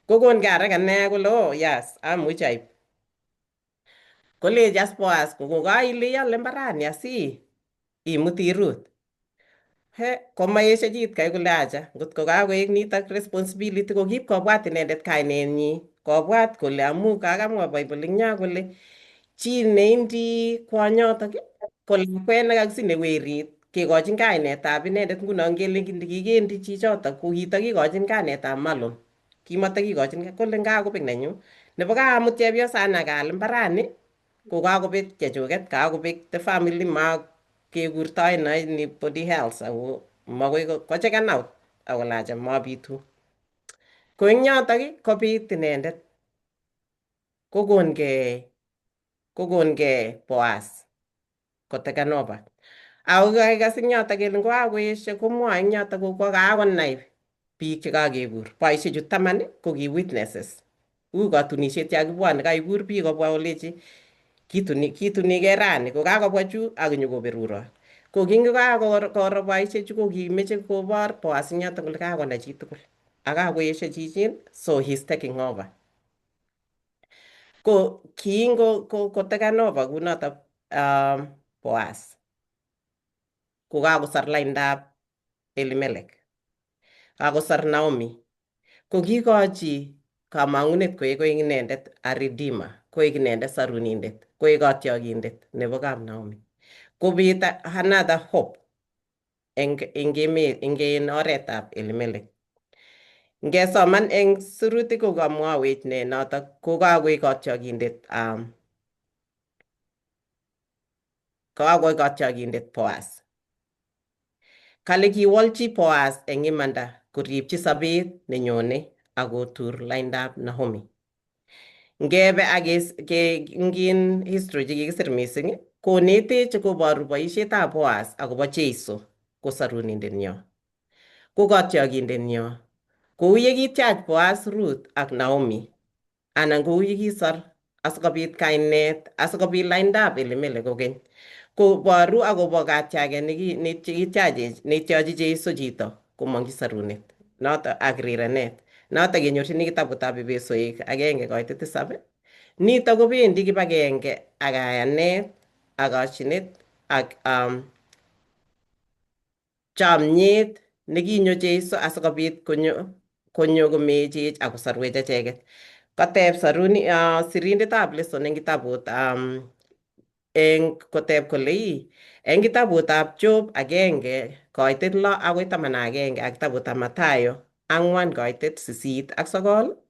Kokon ke haraka nea kole oh yes amuchi aib. Kolechi as Boaz kokaile iale mbarani asi imuti Ruth. He, komaesho chit kai kole acha, ngot ko kakoek nitok responsibility ko kipkobwat inendet kainenyi, kobwat kole amu kakamwa Bible ing yo kole chi neindi kwonyotok ko lakwet nekakisine werit kekochin kainetab inendet nguno ngele kikendi chichotok ko kitakikochin kainetab Malon kimatakikochin kole ngakobek nenyu nebo kaamut chepyosana kaal mbarani ko kakobek chechuket kakobek the family ma kekurtoen anybody else ako makoi kochekan out akole acha mabitu. Ko eng yotok kobit inendet kokongei Boaz kotaken over. Ako kakikas eng yotok kele ngokakoesho komwoe eng yotok ko kakonai biik chekakekur. Boishechu taman ko ki witnesses. Uu katunisiet ya kibwone kaikur biik kobwa olechi kitunikei rani ko kakobwa chu ak nyokoberurot. Ko kingokakoro boishechu ko kimeche kobor Boaz eng yotok kole kakonai chitugul ak kakoesho chichin so he's taking over. Ko kingo kotaken over kunotok Boaz ko kakosar laindab Elimelech, kakosar Naomi, ko kikochi kamang'unet koek koek inendet a redeemer, koek inendet sarunindet, koek kotyokindet nebo kap Naomi. Kobit another hope eng emet eng oretab Elimelech. Ngesoman eng sirutik ko kamwawech ne notok ko kakoek kotyokindet kakoek kotyokindet Boaz. Kale kiwolchi Boaz eng imanda koripchi sobet nenyone akotur laindab Naomi. Ngebe ak ngin history chekikisir mising konetech koboru boisietab Boaz akobo Jesu ko sarunindenyo, ko kotyokindenyo. Kou yekityach Boaz Ruth ak Naomi anan kou yekisor asikobit kainet asikobit laindab Elimelech kokeny. Koboru akobo katyaget neityochi Jesu chito komong'chi sarunet noto ak rirenet. Noto kenyorchini kitabutab Epesoik 1:7. Nito kobendi kibagenge ak kayanet ak koshinet ak chomyet nekinyo Jesu asikobit konyo komechech ak kosarwech echeket. Kateb saruni sirindetab lesson eng kitabut eng koteb kole ii eng kitabutab Job 1:6 akoi 11 ak kitabutab Mathayo 4:8-9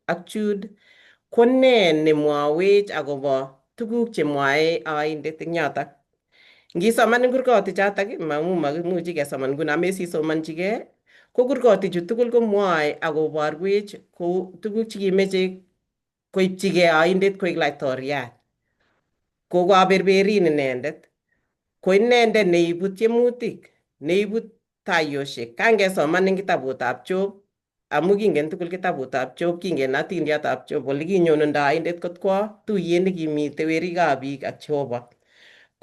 ak Jude ko nee nemwowech akobo tuguk chemwoe oindet eng yotok. Ngisoman eng kurgotik chotok mamu makimuchi kesoman nguno amesisomonchigei ko kurgotichu tugul komwoe akoborwech kou tuguk chekimeche koipchigei oindet koek laitoriat. Ko kaberberin inendet. Ko inendet neibu tiemutik, neibu tayoshek. Kangesoman eng kitabutab Job amu kingen tugul kitabutab Job, kingen atindiotab Job ole kinyonundo oindet kot kwo tuyet nekimite werikab biik ak Jehova.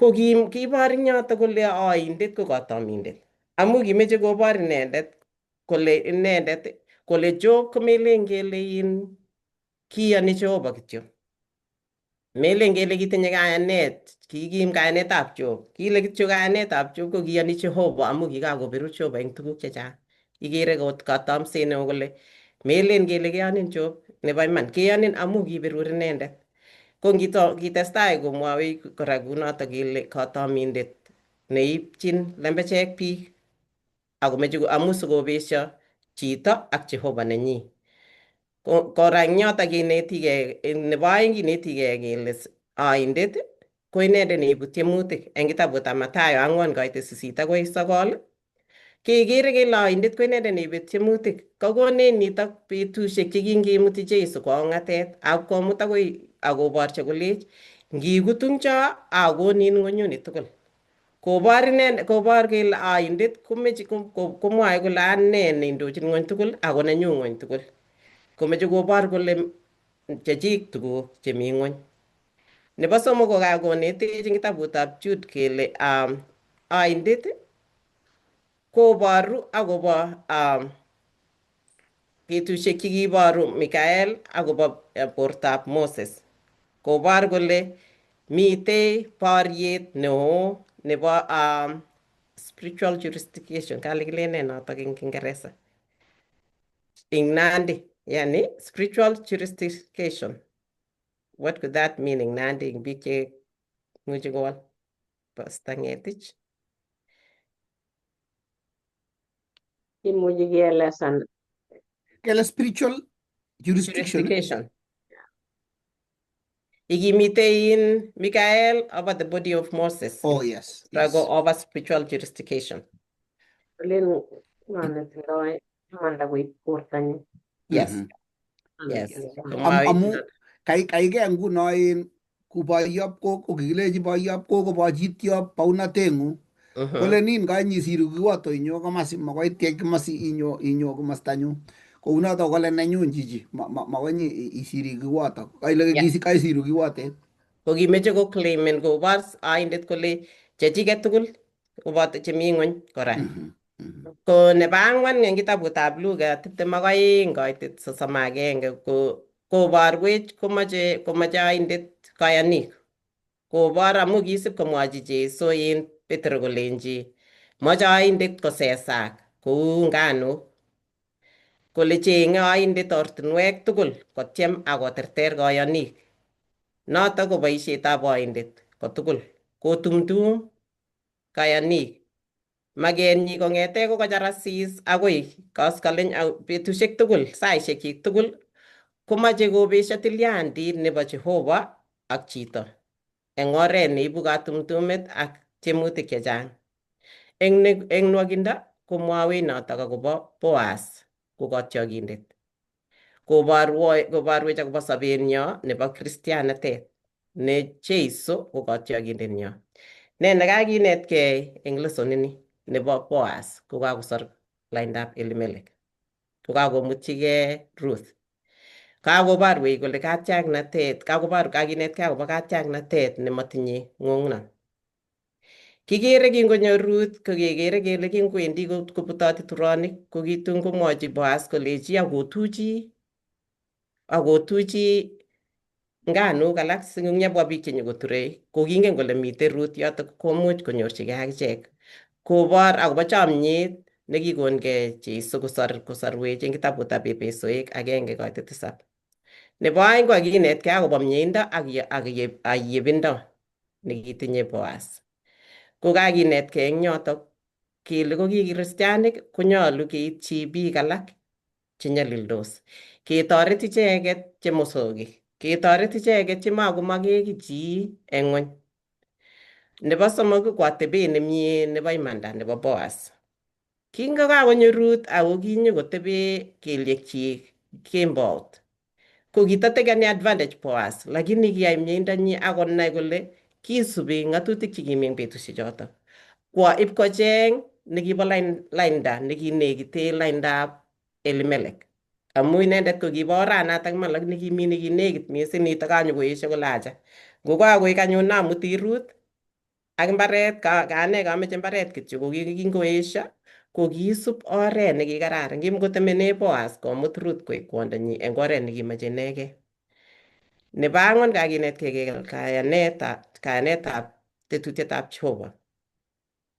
Ko kibor eng yotok kole oindet ko katomindet. Amu kimeche kobor inendet kole inendet kole Job komelen kele in kiyoni Jehova kityo. Melen kele kitinye kayanet, kikim kayanetab Job. Kile kityo kayanetab Job ko kiyoni Jehova amu kikakoberur Jehova eng tuguk chechang. Ikere kot katomset neo kole melen kele keyonin Job nebo iman, keyonin amu kiberur inendet. Ko ngito kitestai komwawech kora kunotok kele katomindet neipchin lembechek biik akomeche amu sikobesyo chito ak Jehova nenyi. Kora eng yotok kinetigei, nebo aeng kinetigei kele aindet ko inendet neibu tiemutik eng kitabutab Mathayo 4:8-9 kekere kele aindet ko inendet neibe tiemutik. Kakonech nitok betusiek chekingemuti Jesu kwo ong'atet ak komut akoi akoborchi kolech ngikutuncho akonin ng'onyuni tugul. Kobor inendet kobor kele aindet komeche komwae kole ane neindochin ng'ony tugul ako nenyu ng'ony tugul. Komeche kobor kole chechik tuguk chemi ng'ony. Nebo somok ko kakonetech eng kitabutab Jude kele aindet koboru akobo betusiek chekiboru Mikael akobo bortab Moses. Kobor kole mitei boriet neo nebo spiritual jurisdiction kale kilene notok eng Kiingereza ing Nandi yani spiritual jurisdiction. What could that mean ing Nandi eng biik che imuchi kowal Pastor Ngetich? Imuchi kielesan Kele spiritual jurisdiction. Jurisdiction. Ikimite in Mikael over the body of Moses. Oh yes. Struggle Yes. over spiritual jurisdiction. Olen ng'o netindoi imanda koib bortanyin. Yes. Yes. Amu kaige nguno en ku boyop ko kokikilechi boyop ko kobochitiop baunatengung. Kole nin kanyisiru kiwoto inyo komasi makoi tyech komasi inyo inyo komostanyu. Kounoto kole nenyun chichi makoi isiri kiwoto. Kaile kaisiru kiwotet. Kokimeche ko claimen kobor aindet kole chechiket tugul koboto chemi ng'weny kora. Ko nebo ang'wan eng kitabutab Luka 22:31 ko koborwech komoche komoche aindet koyanik. Kobor amu kisib komwochi Jesu en Petro kolenji moche aindet kosesak kou nganuk. Kole cheng'e aindet ortinwek tugul kotyem ak koterter koyonik. Notok ko boisietab aindet kotugul kotumtum kayanik. Makenyi kong'ete kokochar asis akoi koskoleny betusiek tugul saisiekyik tugul komoche kobesyo tilyandit nebo Jehova ak chito eng oret neibu katumtumet ak tiemutik chechang. Eng nwokindo komwawech notok akobo Boaz ko kotyokindet. Koborwech akobo sobenyo nebo kristianatet ne Jesu ko kotyokindenyo. Ne nekakinetkei eng lesson ini nebo Boaz kokakosor laindab Elimelech. Kokakomutchigei Ruth. Kakoborwech kole katiaknatet, kakobor kakinetkei akobo katiaknatet nemotinye ng'ong'na. Kikere kingonyor Ruth ko kekere kele kingwendi kobutoti turonik ko kitun komwochi Boaz kolechi akotuchi nganuk alak sinyebwa biik chenyokoturei ko kingen kole mitei Ruth yotok komuch konyorchigei akichek. Kobor akobo chomyet nekikongei Jesu kosorwech eng kitabutab Epesoek 1:7. Nebo aeng ko kakinetkei akobo mieindo ak ayebindo nekitinye Boaz. Ko kakinetkei eng yotok kele ko ki kristianik konyolu keitchi biik alak chenyalildos. Ketoret icheket chemosogik. Ketoret icheket chemakomake chi eng ng'wony. Nebo somok ko atebet nemie nebo imanda nebo Boaz. Kingokakonyo Ruth ako kinyokotebe kelyekchik kembout. Ko kitatekeni advantage Boaz lakini kiyai mieindonyi akonai kole kisubi ng'atutik chekimi eng betusiek chotok. Kwo ipkocheng nekibo lainda nekinekite laindab Elimelech. Amu inendet ko kibo oranatak iman lakini kimi nekinekit missing nitok kanyokoesho kole acha. Ngokakoik anyun amuti Ruth ak mbaret ka ane kameche mbaret kityo ko kingoesho ko kiisub oret nekikararan. Kimukotemene Boaz komut Ruth koik kwondonyi eng oret nekimoche inegei. Nebo ang'wan kakinetkei kayanetab tetutietab Jehova.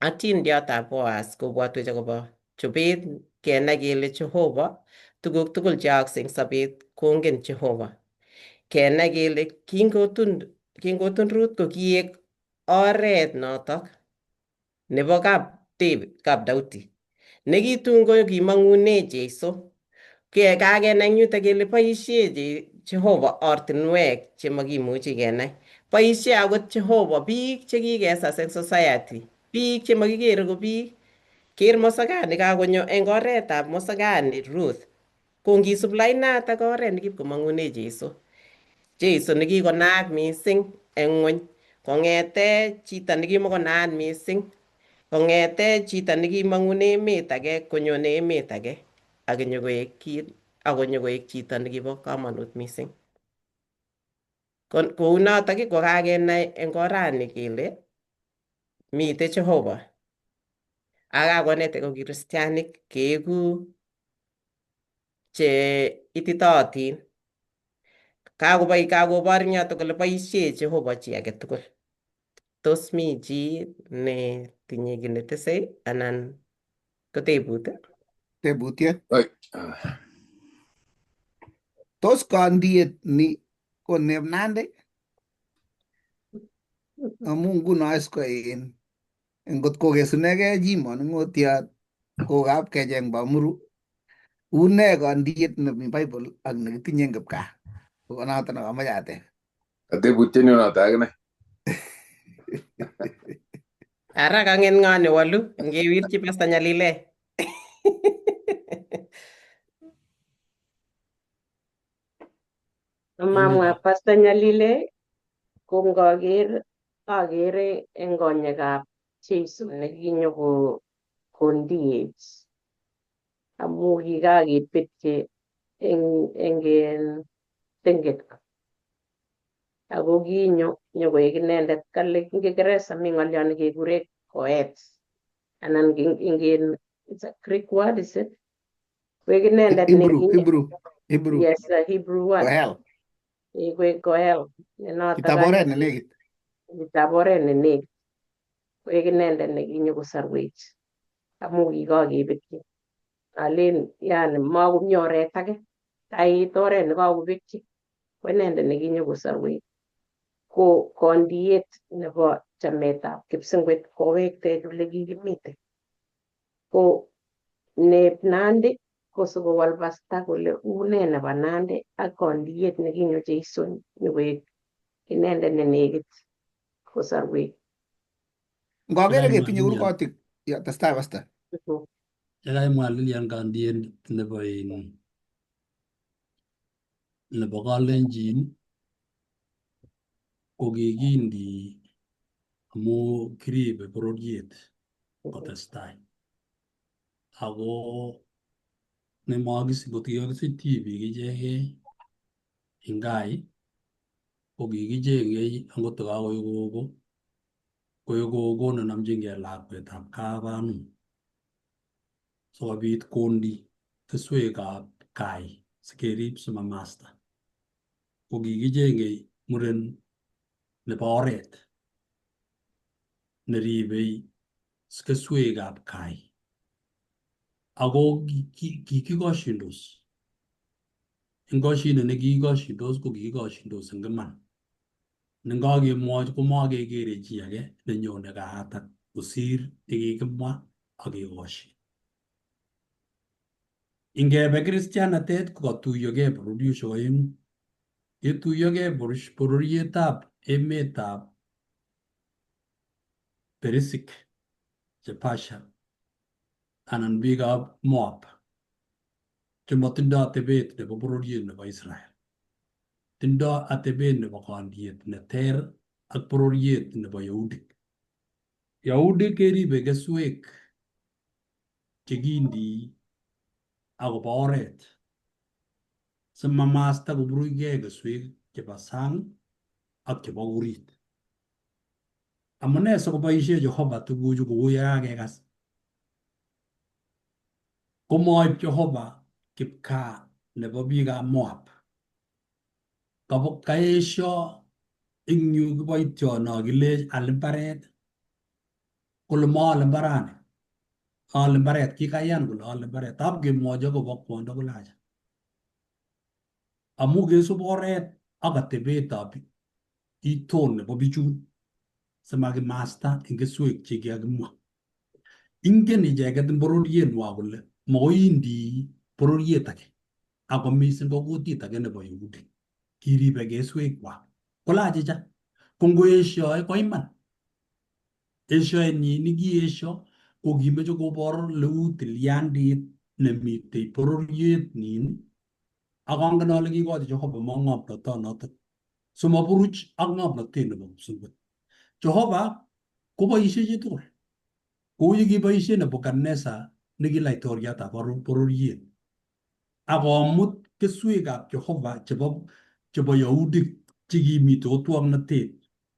Atindiotab Boaz kobwotwech akobo chobet kenai kele Jehova tuguk tugul cheyookse eng sobet kongen Jehova. Kenai kele kingotun Ruth ko kiek oret notok nebo kap David, kap Daudi. Nekitun ko kimang'une Jesu. Kakenai eng yutok kele boisie Jehova ortinwek chemakimuchi kenai. Boisie akot Jehova biik chekikesas eng society, biik chemakikere ko biik. Ker mosakani kakonyo eng oretab mosakani Ruth. Ko ngisub lainatak oret nekipkomang'une Jesu. Jesu nekikonaak mising eng ng'wony kong'ete chito nekimakonaat mising, kong'ete chito nekimang'une emet age konyone emet age ak nyokoek kit akonyokoek chito nekibo komonut mising. Kounotok ko kakenai eng orani kele mitei Jehova ak kakonete ko kristianik keeku che ititootin. Kakobor eng yoto kole boisie Jehova chi age tugul. Tos mi chi netinye kiy netesei anan ko tebut? Tebutiet. Tos kandiet ni ko neb Nandi? Amu nguno is ko in ngot kokesunegei chi manung'otiot kokap kecheng Bamuru, une kandiet nemi Bible ak nekitinye eng kipkaa? Ko noto nekamoche ateb. Tebutiet noto akine. Ara kang'et ng'o newalu ngewirchi Pastor Nyalile. Mamwa Pastor Nyalile ko ngaker akere eng konyekab Jesu nekinyo kondiech amu kikakepetyi eng tenget ako kinyo nyokoek inendet kale ing Kiingereza mi ng'olyo nekekure koet anan ing it's a Greek word, is it? Koek inendet Hebrew, Hebrew, Hebrew. Yes, a Hebrew word. Goel. Koek Goel. Ne notok Kitab oret ne nekit. Kitab oret ne nekit. Koek inendet nekinyo kosarwech amu kikakepetyi. Alen yani makomi oret age, kait oret nekakobetyi ko inendet nekinyo kosarwech. Ko kondiet nebo chametab kipsengwet kowektech ole kikimite. Ko neb Nandi ko sikowal pasta kole une nebo Nandi ak kondiet nekinyo Jesu nyokoek inendet ne nekit kosarwech. Ngokere ketinye kurgotik, ya testai pasta. Yekaimwa Lilian kandiet nebo in nebo kalenjin ko kikindi amu kiribe bororiet kotestai ako nemakisich ngot kikakisich tibik ichegei eng kai ko kikichengei angot kokakoek kogo koek kogo nenomchingei lakwetab kapanum sikobit kondi keswekab kai sikerib simamasta. Ko kikichengei muren nebo oret neribei keswekab kai ako kikikoshindos eng koshinet nekikikoshindos ko kikikoshindos eng iman nengakemwochi komakekere chi age nenyone kaatak kosir nekikimwa ak kekoshin. Ingebe kristianatet ko katuiyogei bororiosiek oeng'u. Yetuiyogei bororietab emetab Perisik che Persia anan biikab Moab chemotindoi atebet nebo bororiet nebo Israel. Tindoi atebet nebo kondiet neter ak bororiet nebo Yahudik. Yahudik keribe keswek chekindii akobo oret simamasta koburuchkei keswek chebo sang ak chebo orit. Amune sikoboisie Jehova tuguchu kou yekakekas? Komoib Jehova kipkaa nebo biikab Moab. Kaesio eng yu kiboityono kilech al mbaret kole maale mbarani aale mbaret kikayan kole aale mbaret tab kemwochi akobo kwondo kole acha amu kesub oret ak atebetab iton nebo bichun simakimasta eng keswek chekikakimwa. Ingen icheket eng bororietnywa kole makoi indii bororiet age ako mising ko kutit age nebo Yahudi. Kiribe keswekwak. Kole achicha, ko ngoesioi ko iman. Esioenyi nikiesio ko kimeche kobor leu tilyandit nemitei bororiet nin ak angen ale kikochi Jehova mo ng'omnotonotok simaburuch ak ng'omnotet nebo kipsengwet. Jehova koboisie chitugul kou ye kiboisie Nebukadnezar neki laitoriatab bororiet akomut keswekab Jehova chebo Yahudik chekimite otwoknotet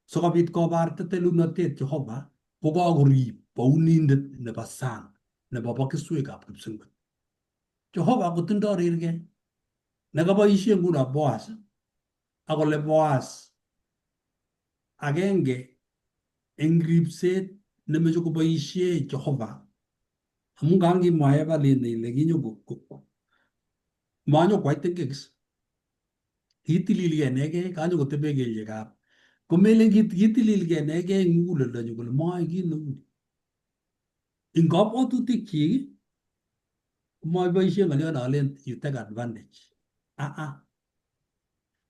sikobit kobarta telunotet Jehova kokakorib bounindet nebo sang nebo bo keswekab kipsengwet. Jehova kotindoi rirge nekaboisie nguno Boaz akole Boaz agenge eng ripset nemeche koboisie Jehova amu kangimwa Evelyn ile kinyo manyo kwai tengekis kitililgei inegei kanyokotebe kelyekab komelen kitililgei inegei eng muguleldonyu kole mayoe kit neu ni. Eng kabwatutikchik komaboisie ng'oliot nolen you take advantage. Ah,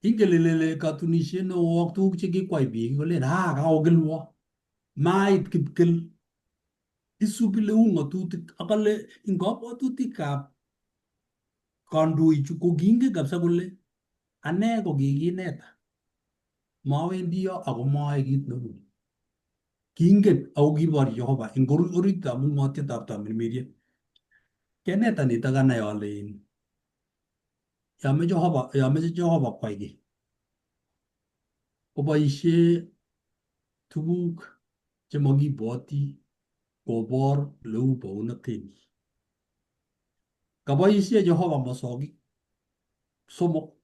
ingen ile katunisiet neo ak tuguk chekikwai biik kolen ah kakokilwo mait kipkil isubi leu ng'atutik akale eng kabwatutikab kandoichu ko kiingen kabisa kole ane ko kikineta mawendi yo ako mayoe kit neu ni. Kiingen ako kibor Jehova eng oritab ung'otietab tamirmiriet. Keneta nitok anai ale yomeche Jehova kwai kiy koboisie tuguk chemokibwoti kobor leu bounotenyi. Kaboisie Jehova mosogik somok.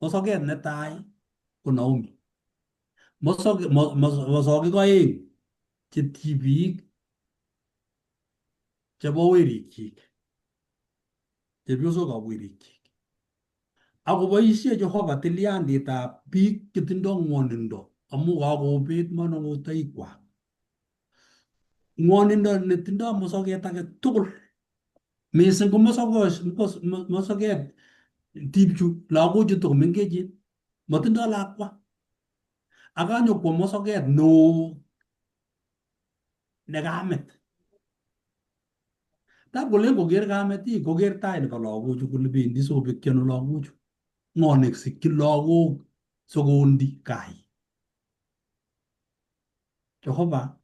Mosoket netai ko Naomi. Mosogik oeng che tibik chebo werikyik, chepyosokab werikyik. Akoboisie Jehova tilyanditab biik chetindoi ng'wonindo amu kakobet manongotoikwak. Ng'wonindo netindoi mosoket age tugul mising ko mosoket tibchu lagochu tokomengechen matindoi lakwa akanyokwo mosoket neo ne kamet. Tab kolen koker kamet ii koker tai nebo lagochu kole bendi sikobekyi ano lagochu. Ng'o nesikyin lagok sikondi kai. Jehova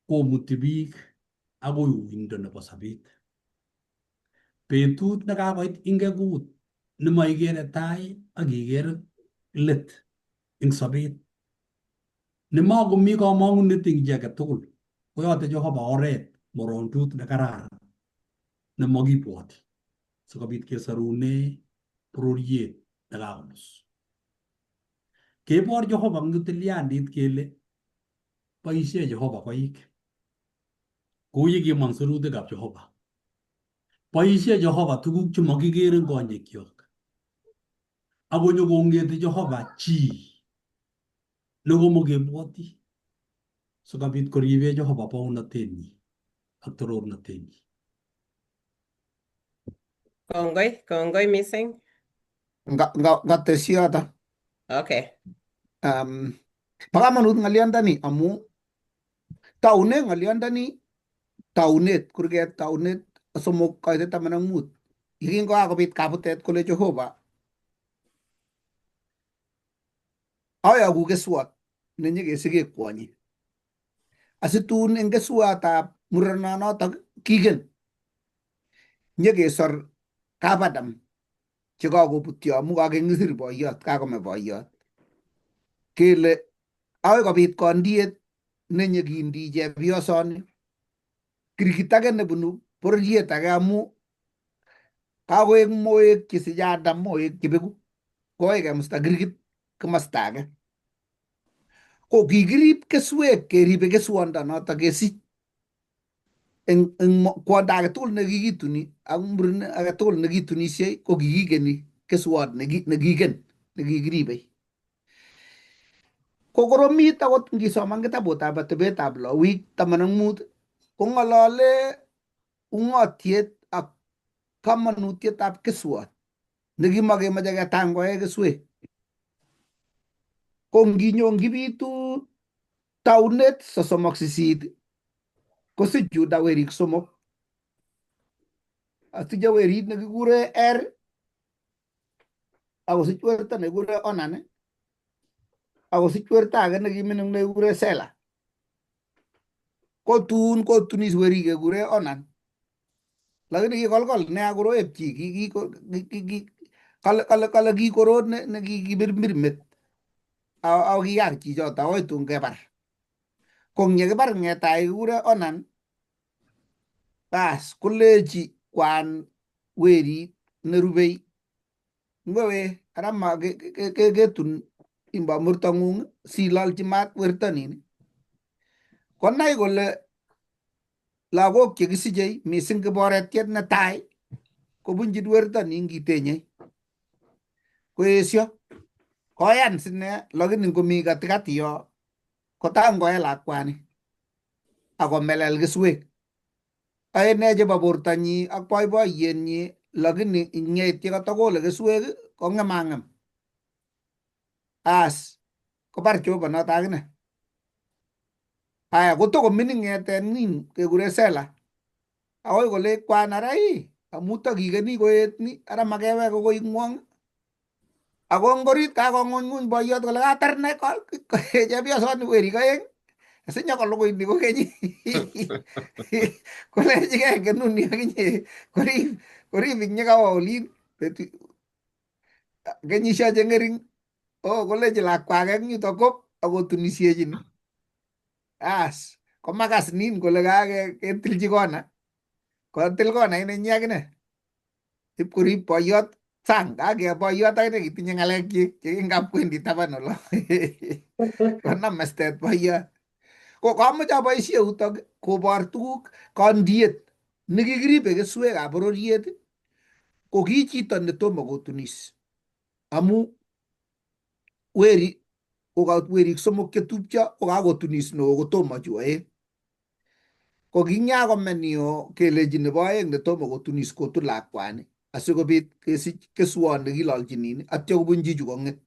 komuti biik akoi uindo nebo sobet. Betut nekakoit ingekut nemoikere tai ak ikere let eng sobet nemakomi komong'unet eng chi age tugul koyote Jehova oret morondut nekararan nemokibwoti sikobit kesorune bororiet nekakomus. Kebor Jehova eng tilyandit kele boisie Jehova koik kou yekimong sirutikab Jehova. Boisie Jehova tuguk chemokikere eng konyekyok. Akonyo kongeti Jehova chi nekomokebwoti sikobit koribe Jehova bounotenyi ak torornotenyi. Kongoi, kongoi mising. Ngatesyi yoto. Okay. Bo kamanut ng'olyondoni amu taune ng'olyondoni taunet kurget taunet 3 kaitet 15 yekin kokakobit kabutet kole Jehova ayoku keswot nenyekesike kwonyi asitun eng keswatab murenonotok kigen nyekesor kap Adam chekakobutyo amu kakeng'isir boiyot kakome boiyot kele akoi kobit kondiet nenyekindi chepyosoni kirkit age nebunu bororiet age amu kakoek moek chesiche Adam moek chebeku koek kemusta kirkit komosta age ko kikirib keswek keribe keswondonotok kesich eng kwondo age tugul nekikituni ak muren age tugul nekitunisiei ko kikikeni Keswot nekiken nekikiribei. Kokoromit akot ngisoman kitabutab atebetab Lawik 15 kong'olole ung'otiet ak komonutietab keswot nekimokemoche ketangoe keswek. Ko nginyo ngibitu taunet 38 kosich Juda werik somok. Asiche werit nekikure Er akosich werto nekikure Onan akosich werto age nekimining nekikure Sela. Ko tun kotunis werik kekure Onan. Lakini kikolkol nea koroeb chi kale kale kale kikorot ne kikimirmir met ako kiyak chichoto akoi tun kebar. Ko ngyekibar ng'etai kikure Onan bas kolechi kwan werit nerubei ngwewe ara ma ketun imbo murtong'ung silolchi maat werto nin konai kole lagok chekisichei mising kiboretiet netai kobunchin werto nin kitenyei koesio koyan sine lakini ngomi katikati yo kotangoe lakwani akomelel keswek Ae ne chebo bortonyi ak boiboiyenyi lakini ngeit yekatokole keswek kong'emang'em. As kobar Jehova noto akine. Aya kotokomining ng'etet nin kekure Sela. Akoi kole kwan ara ii amu tokikeni koet ni ara makewek akoi ng'wong. Ako ngorit kakong'unyng'uny boiyot kole katar ne chepyosoni werik oeng sinyokolugui ni kokeny kolechigei kenuni akinye korib korib ing yekawo olin kenyisiek che ng'ering oh kolechi lakwa age eng yuto kop akotunisiechin as komakas nin kole kaketilchi kona kotil konait nenyi akine ipkorib boiyot sang kakee boiyot akine kitinye ng'alekchik chekingap kwendi taban olo konam mestet boiyot ko kamoche aboisie yutok kobor tuguk kondiet nekikiribe keswekab bororiet ko ki chito netomo kotunis amu weri koka werik somok chetupcho kokakotunis neo kotomo chu oeng. Ko kingyakome nio kelechi nebo oeng netomo kotunis kotun lakwani asikobit kesich keswot nekilolchinin atyo kobunchi chu kong'et.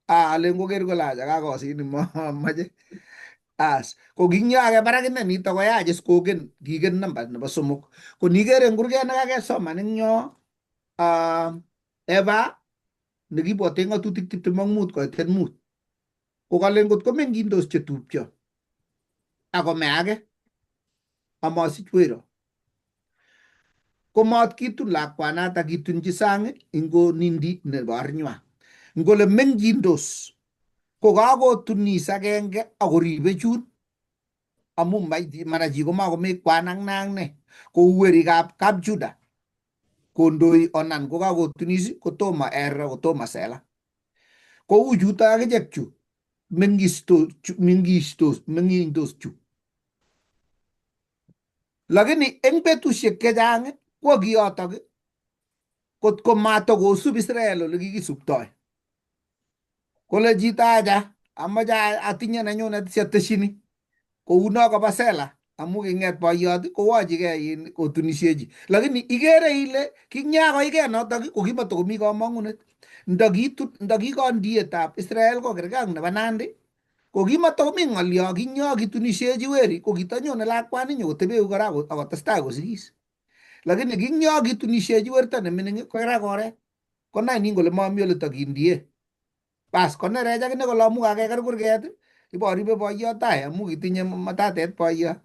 Ah, alen koker kole acha kakosin mamoche. As ko kingyake barak ine nito koyach is koken kiken namba nebo somok. Ko niker en kurget nekakesoman eng yo Eva nekibwote ng'atutik 25 koiten 5 ko kalen ngot komeng'indos chetupcho akome age amasich wero komat kitun lakwanata kitunchi sang ingo nindi nebo arnywa ngole meng'indos ko kakotunis agenge akoribe chun amu mara chi komakomi kwan ak ne ak ne kou werikab kap Juda kondoi Onan kokakotunis kotomo Er kotomo Sela kou chuto akichek chu meng'istos chu lakini eng betusiek chechang ko kiyotok kotko matokosub Israel ole kikisubtoi kole chito acha amoche atinye nenyunet siateshini kouno koba Sela amu king'et boiyot kowochigei in kotunishechi lakini ikere ile kinyakoikei notok kokimatokomi komong'unet ndakitun ndakikondietab Israel kokerkei ak nebo Nandi kokimatokomi ng'olyo kinyo kitunishechi weri kokitanyone lakwani nyokotebeu kora akotestai kosigis lakini kinyo kitunishechi werto nemining kokerak oret konai nin kole mami ole tokindie bas konerech akine kole amu kakeker kurget iboribe boiyot tai amu kitinye matatet boiyot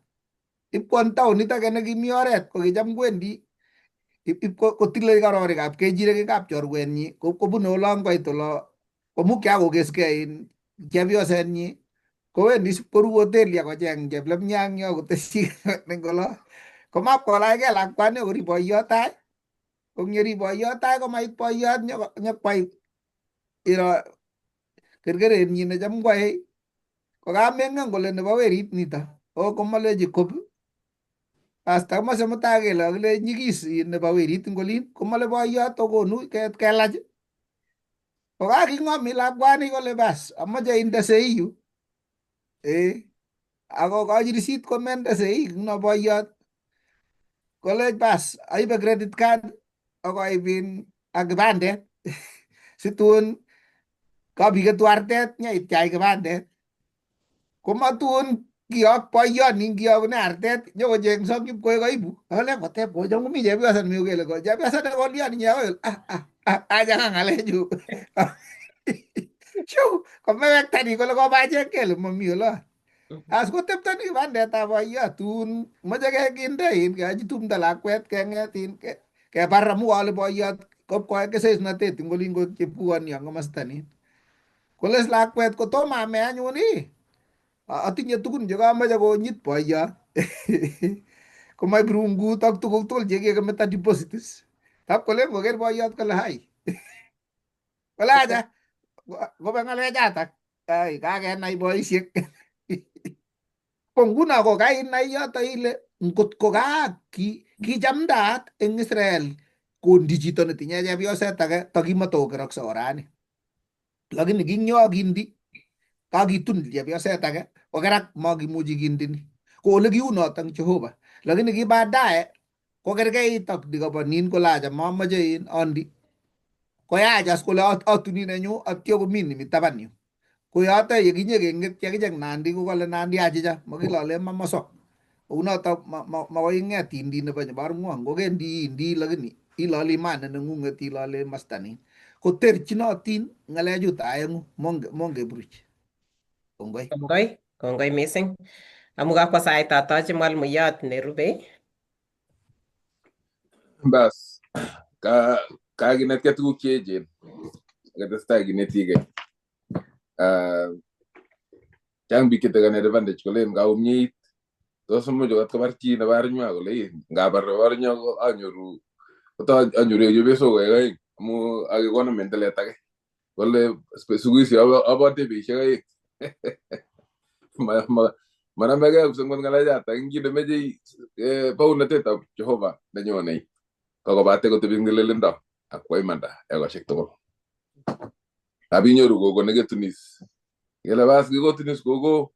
ipkwon taonit age nekimi oret kokicham kwendi ip kotile kororikab kechirek eng kapchorwenyi kobune olon koit olo komukya kokeskei in chepyosenyi kowendi koru hoteli akocheng cheplemnyang yo kotesyi eng olo komapkolachkei lakwani akorib boiyot tai ko ngerib boiyot tai komait boiyot nyokwai iro kerkerenyi necham kwae kokamengen kole nebo werit nito o komalechi kop Asta komase mutai kele kakile nyikis nebo werit ing olin komale boiyot okonu kelach Kokaking'omi lakwani kole bas amoche inde sei yu. Eh, ako kochi risit komende sei no boyot. Kolech bas aibe credit card ak aibin ak kipandet. Situn kabiketu artet nyeitiach kipandet. Komatun kiyok boyoni ngiyokune artet nyokochengso kipkoek aibu. Akole koteb kocham komi chepyosa nemi kele ko chepyosa ne kolian inye akoi ah ah ah achanga ng'alechu. Shuu komewektani kole kobacheng kele mami olo. As koteptoni kipandetab boyot tun moche kinde in keyochi tumdo lakwet keng'et in kebar amu kale boyot kopkoe kesesnotet ing olin koek chepkuon yon komasta nin. Koles lakwet kotomo ame anyun ii atinye tugun chekamoche konyit boyot. Komai birungut ak tuguk tugul chekikemeta deposits. Tap kolen koker boyot kole hai. Kole acha kobe ng'alechatak. Ai kakenai boisiek. Ko nguno ko kainai yoto ile ngot ko kichamdaat eng Israel kondi chito netinye chepyoset age takimatokokerokse orani. Lakini kinyokindi kakitun chepyoset age kokerak makimuchi kindini. Ko ole kiu notok Jehova. Lakini ki baadaye kokerkeit ak nikobo nin kole acha mamoche in andi. Koyach as kole atuni nenyu atyo komi nimi taban yu. Ko yoto yekinye kengetyi akichek Nandi ko kole Nandi achicha makilole mamoso. Kounoto makoi ing'et indi nebo nyebarng'wong kokendi indi lakini iloli imani neng'ung'et ilole masta nin. Koterchinotin ng'alechuto aeng'u mongeburuch. Kongoi. Kongoi, kongoi mising. Amu kakwo sait atoche mwalimuyot nerubei. Bas, ka kakinetkei tuguk che echen aketestai kinetigei. Chang biik chetekeni advantage kolen kaumnyeit tos imuch okot kobar chi nebo arnywa kole "Ii, ngabar nebo arnywa ko anyoru koto anyoru chepyosok koik aeng amu akikono mentelet age kole siku hizi abo debishek aeng." Manamegei ngot ng'alechatak eng chi nemechei bounatetab Jehova nenyonei kakobate kotebi eng tililindo ak kwa imanda ekosiek tugul. Abinyoru gogo neketunis. Kele bas kikotunis gogo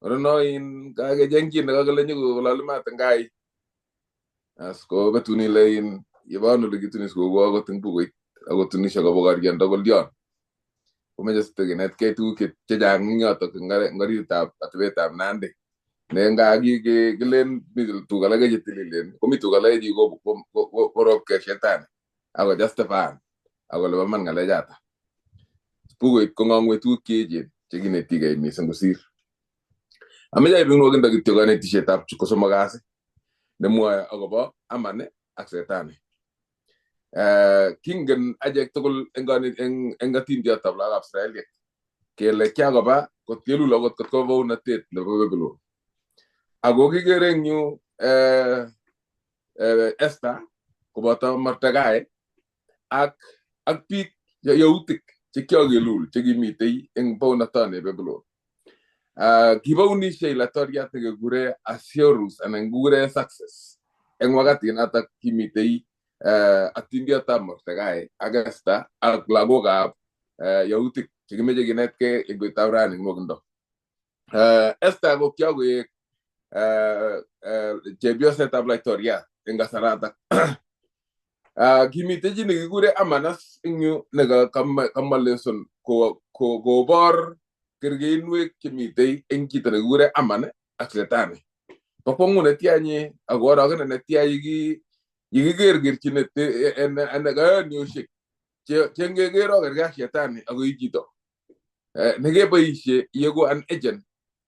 orono in kakecheng chi nekakile nyokolole maat eng kai. As ko betun ile in yebon ole kitunis gogo akot eng bukuit akotunisho kobo koriondo kolion. Komeche sitekinetkei tuguk chechang eng yotok eng oritab atebetab Nandi. Ne nga kilen mi tuguk alake chetililen komi tuguk alake chekikoropkei shetani ako justify akole bo man ng'alechato. Bukuit ko ng'ongwech tuguk cheechen chekinetigei mising kosir. Ameche aib eng nwokindo kityo kanetishetab kosomok kasi nemwoe akobo Aman ak Setani. Kingen achek tugul eng atindiotab lagokab Israeliek kele kiakoba kot kelul akot kot koba bounatet nebo Babylon. Ako kikere eng yu Esther koboto Mordecai ak biik yautik chekiakelul chekimitei eng bounatoni Babylon. Kibounishei laitoriat nekekure Ahasuerus anan kikure Success eng wakati notok kimitei atindiotab Mordecai ak Esther ak lagokab yautik chekimeche kinetkei eng betutab rani eng nwokindo. Esther ko kiakoek chepyosetab laitoriat eng kasaratak. Kimitei chi nekikure Amanas eng yu nekamwa lesson kobor kerkeinwek chemitei eng chito nekikure Aman ak Setani. Bo kwongut netia nye ako orokenet netia yekiker kerchinet kayonioshek che ngeker okerkei ak Shetani ako i chito nekeboishe ieku an agent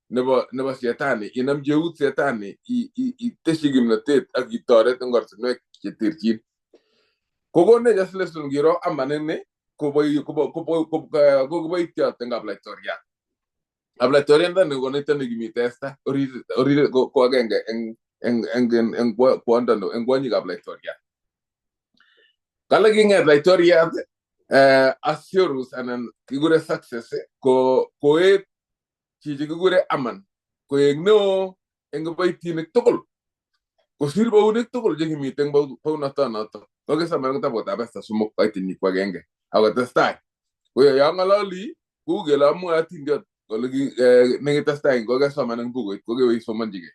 nebo Shetani inomchi eut Shetani iteshi kimnotet ak itoret eng ortinwek cheterchin. Kokonech as lesson kiro Aman ini ko kiboitiot eng kaplaitoriat. Kaplaitoriandani ko nito nekimite Esther orit ko agenge eng kwondo eng kwonyikab laitoriat. Kale king'et laitoriat Ahasuerus anan kikure Success ko koet chichi kikure Aman koek neo eng kiboitinik tugul kosir bounik tugul chekimite eng bounotonoto. Kokisoman kitabutab Esther 3 kaitenyi ko agenge akotestai. Ko yo ng'ololi kou kele amwoe atindiot kole nekitestai kokesoman eng bukuit kokewe isomonchigei.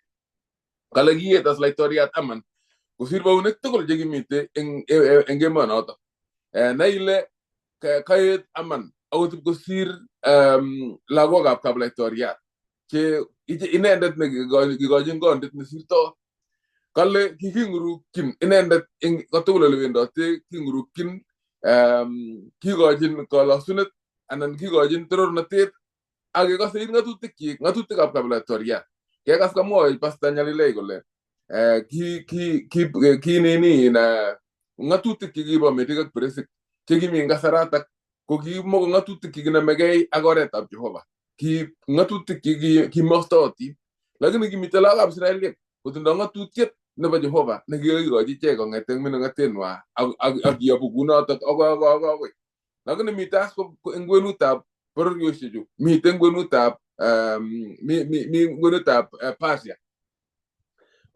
Kale kiet as laitoriat Aman kosir baunik tugul chekimite eng emonoto. Nai ile kaet Aman akot kosir lagokab kaplaitoriat che inendet nekikochin kondit nesirto. Kale kiking'urukyin inendet eng kotugul ole wendote, king'urukyin, kikochin kolosunet anan kikochin torornatet ak kekose ng'atutikyik, ng'atutikab kaplaitoriat. Kekas kamwoe Pastor Nyalilei kole ki nini ng'atutik chekibo Medik ak Peresik chekimi eng kasaratak ko kimoko ng'atutik chekinomegei ak oretab Jehova. Ki ng'atutik chekimostootin. Lakini kimite lagokab Israeliek kotindo ng'atutiet nebo Jehova nekikikochi ichek kong'eten mining'atenwa ak kiyobu kunotok akoi akoi akoi akoi. Lakini mite as eng kwenutab bororioshechu, mite kwenutab mi kwenutab Persia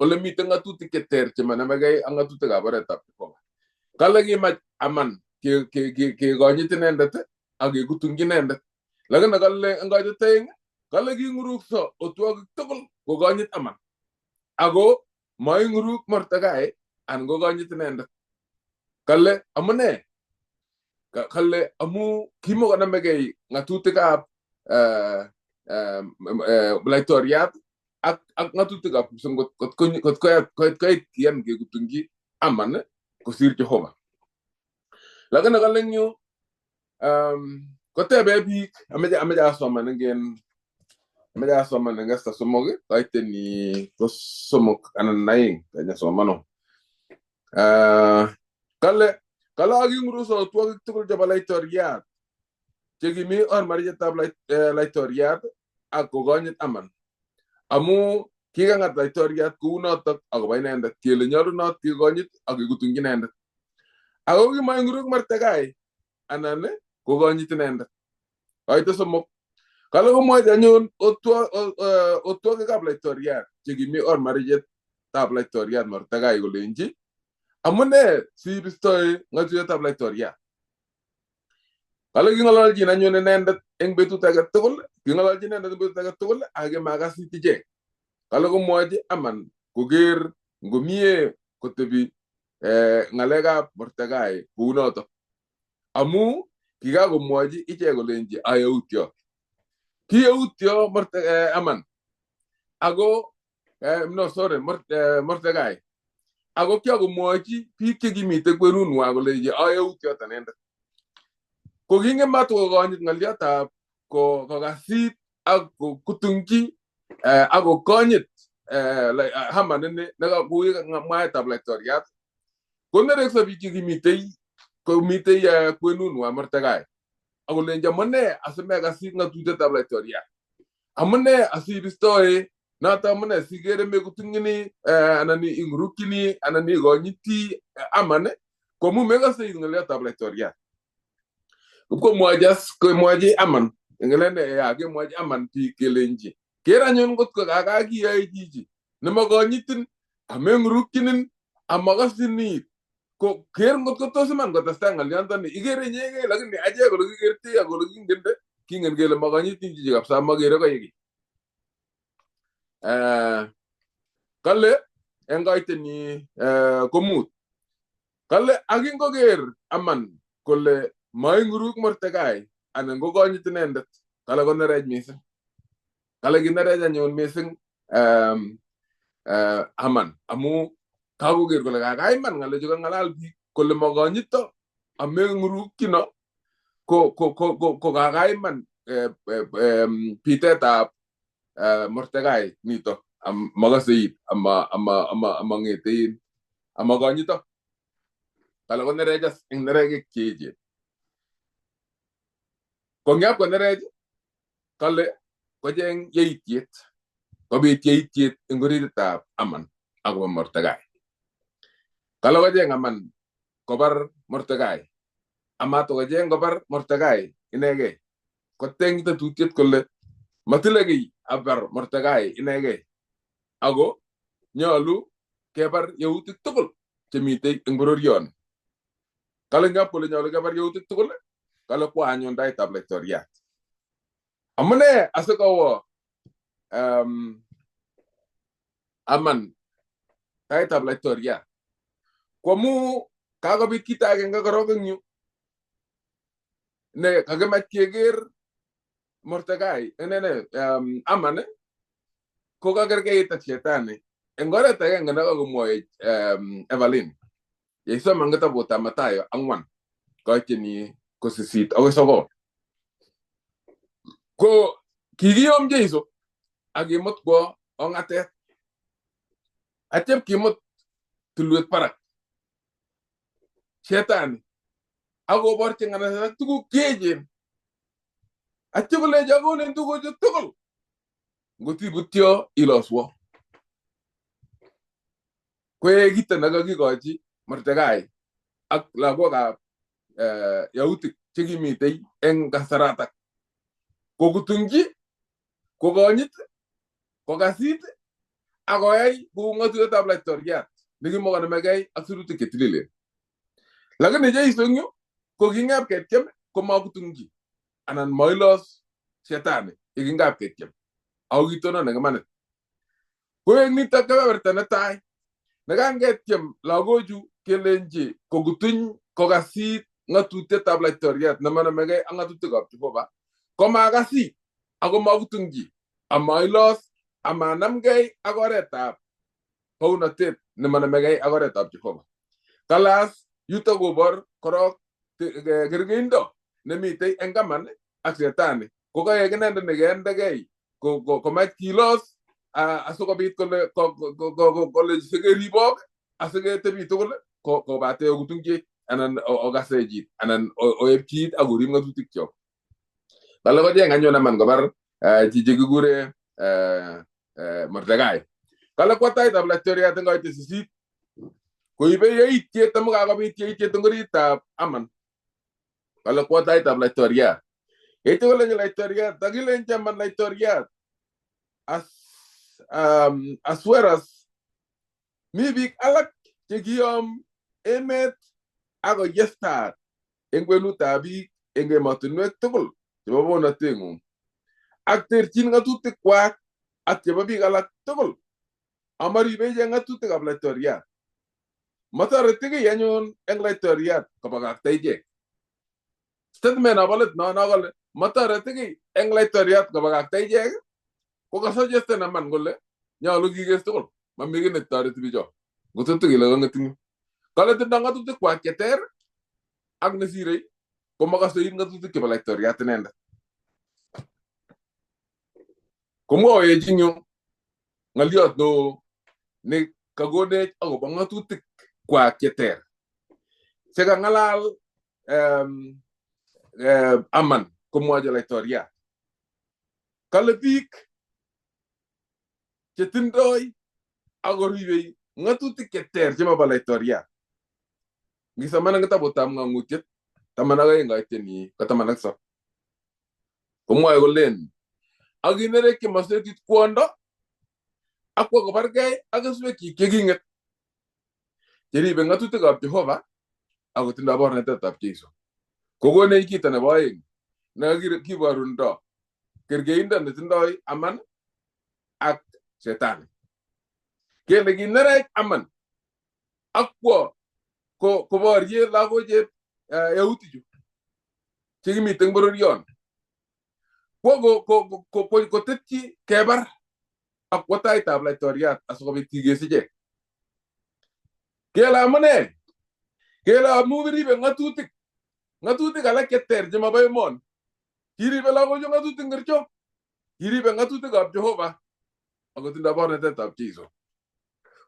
ole mite ng'atutik cheter chemanamegei ak ng'atutikab oretab Jehova. Kale kimach Aman kekonyit inendet ak kekutungyi inendet. Lakini kale eng koitet aeng kale king'urukso otwogik tugul kokonyit Aman. Ako maing'uruk Mordekai anan kokonyit inendet. Kale amune? Kale amu kimokonomegei ng'atutikab laitoriat ak ng'atutikab kipsongot kot koit kiyan kekutungyi Aman kosir Jehova. Lakini kale eng yu kotebe biik, ameche asoman eng Esta 3, kaiteni ko 3 anan 2 kanyasomano. Kale aking'uruso otwogik tugul chebo laitoriat chekimi ormarietab laitoriat ak kokonyit Aman. Amu kikang'at laitoriat kounotok akobo inendet kele nyolunot kekonyit ak kekutungyi inendet. Ako kimaing'uruk Mordekai anan kokonyit inendet. Koite 3. Kale komwochi anyun otwogikab laitoriat chekimi ormarietab laitoriat Mordekai kolenji amune siibistoi ng'atutietab laitoriat. Kale king'ololchin anyun inendet eng betut age tugul, king'ololchi inendet eng betut age tugul ak kimakasit ichek. Kale komwochi Aman koker ngomie kotebi ng'alekab Mordekai kounotok. Amu kikakomwochi ichek kolenji ayeutyo. Kiyeutyo Aman ako no sorry Mordekai. Ako kiakomwochi biik chekimite kwenunwa kolenji ayeutiot inendet. Ko king'emat kokonyit ng'oliotab kokasit ak kotungyi ak kokonyit Haman ini nekakuy mwaetab laitoriat konerekso biik chekimitei komitei kwenunwa Mordekai akolenji amune asimekasit ng'atutietab laitoriat. Amune asibistoe noto amune sikere mekutungyini anan ing'urukyini anan ikonyiti Aman komu mekose ng'oliotab laitoriat. Komwochi Aman kemwochi Aman biik kelenji ker anyun kot ko kakakiyoe chichi nemokonyitin ameng'urukyinin amakasin it ko ker ngot ko tos iman kotestai ng'olyondoni ikere inyegei lakini achek ole kikertei ak ole kingende kingen kele mokonyitin chichi kabisa makere koik kiy. Kale eng koitenyi ko 5. Kale akingoker Aman kole maing'uruk Mordekai anan kokonyit inendet. Kale konerech mising. Kale kinerech anyun mising Aman amu kakoker kole kakaiman ng'alechu kang'alal biik kole mokonyito ameng'urukyino ko kakaiman pitetab Mordekai nito makase it amang'ete amakonyito. Kale konerech as eng nerekek cheechen. Kongyap konerech kale kocheng yeityet kobit yeityet eng orititab Aman akobo Mordekai. Kale kocheng Aman kobar Mordekai. Amatokocheng kobar Mordekai inegei. Koteng tetutiet kole matile kiy abar Mordekai inegei. Ako nyolu kebar yautik tugul chemitei eng bororioni. Kale ngap kole nyolu kebar yautik tugul Kale kwo anyun taitab laitoriat. Amune asikowo Aman taitab laitoriat? Ko amu kakobit kito agenge korok eng yu ne kakimach keker Mordekai nene Aman ko kakerkeit ak shetani eng oret agenge nekakomwoech Evelyn yeisoman kitabutab Mathayo 4 koityeni ko 8 akoi 9. Ko kikiyom Jeiso ak kimut kwo ong'atet, atyam kimut tulwet barak shetani ak koborchi ng'anaset ak tuguk cheechen, atya kolenchi, "Akonin tuguchu tugul ngotibutyo iloswo." Koe kito nekakikochi Mordekai ak lagokab Yautik chekimitei eng kasaratak kokutungchi, kokonyit, kokasit ak koyai kou ng'atutietab laitoriat nekimokonomegei ak sirutik chetililen. Lakini Jeiso eng yu ko kingap ketyem komakutungchi anan mailos shetani yekingap ketyem ako kitonon eng imanit. Ko eng nitok kebeberta netai nekangetyem lagochu kelenchi kokutuny kokasit ng'atutietab laitoriat nemonomegei ak ng'atutikab Jehova, komakasit ako makutungchi amailos amanamgei ak oretab bounotet nemonomegei ak oretab Jehova. Kalas yuto kobor korok kerkeindo nemitei eng Aman ak shetani, ko kaek inendet nekendegei komach kilos asikobit kole sikeribok asiketebi tugul kobate okutungchech anan okase chit anan oeb chit ak orib ng'atutik chok. Kale kocheng anyun Aman kobar chichi kikure Mordekai. Kale kwo taitab laitoriat eng koite 8 koibe yeityet amu kakobit yeityet eng oritab Aman. Kale kwo taitab laitoriat. Yeityo kolenchi laitoriat, takilenchi Aman laitoriat as Asueras mi biik alak chekiyom emet ak koyestat eng kwenutab biik eng emotinwek tugul chebo bonateng'ung ak terchin ng'atutikwak ak chebo biik alak tugul, amaribe ichek ng'atutikab laitoriat. Motoreti kiy anyun eng laitoriat kobakakta ichek. Statement nebo let no kole motoreti kiy eng laitoriat kobakakta ichek ko kasuggesten Aman kole nyolu kikes tugul, mami kiy netoreti bicho ngototu kele kang'et eng yu. Kale tindo ng'atutikwak cheter ak nesirei komakase ng'atutik chebo laitoriat inendet. Komwowech eng yu ng'oliot neo ne kakonech akobo ng'atutik kwak cheter chekang'alal Aman komwochi laitoriat. Kale biik chetindoi ak koribei ng'atutik cheter chemobo laitoriat. Ngisoman eng kitabutab Ng'ang'utiet 12 koityeni ko 17 komwoe kolen ak kinerekyi mosetit kwondo ak kwo kobargei ak keswekyik cheking'et cheribe ng'atutikab Jehova ak kotindoi bornatetab Jeiso. Kokonech kito nebo aeng nekiborundo kerkeindo netindoi Aman ak Shetani. Kele kinerech Aman ak kwo koborye lagochep Yautichu chekimiten bororion. Kwo kotetyi kebar ak kwo taitab laitoriat asikobit kikes ichek. Kele amune? Kele amu ribe ng'atutik, ng'atutik alak cheter chemobo emoni. Kiribe lagochu ng'atutik ngircho? Kiribe ng'atutikab Jehova akotindo bornatetab Jeiso.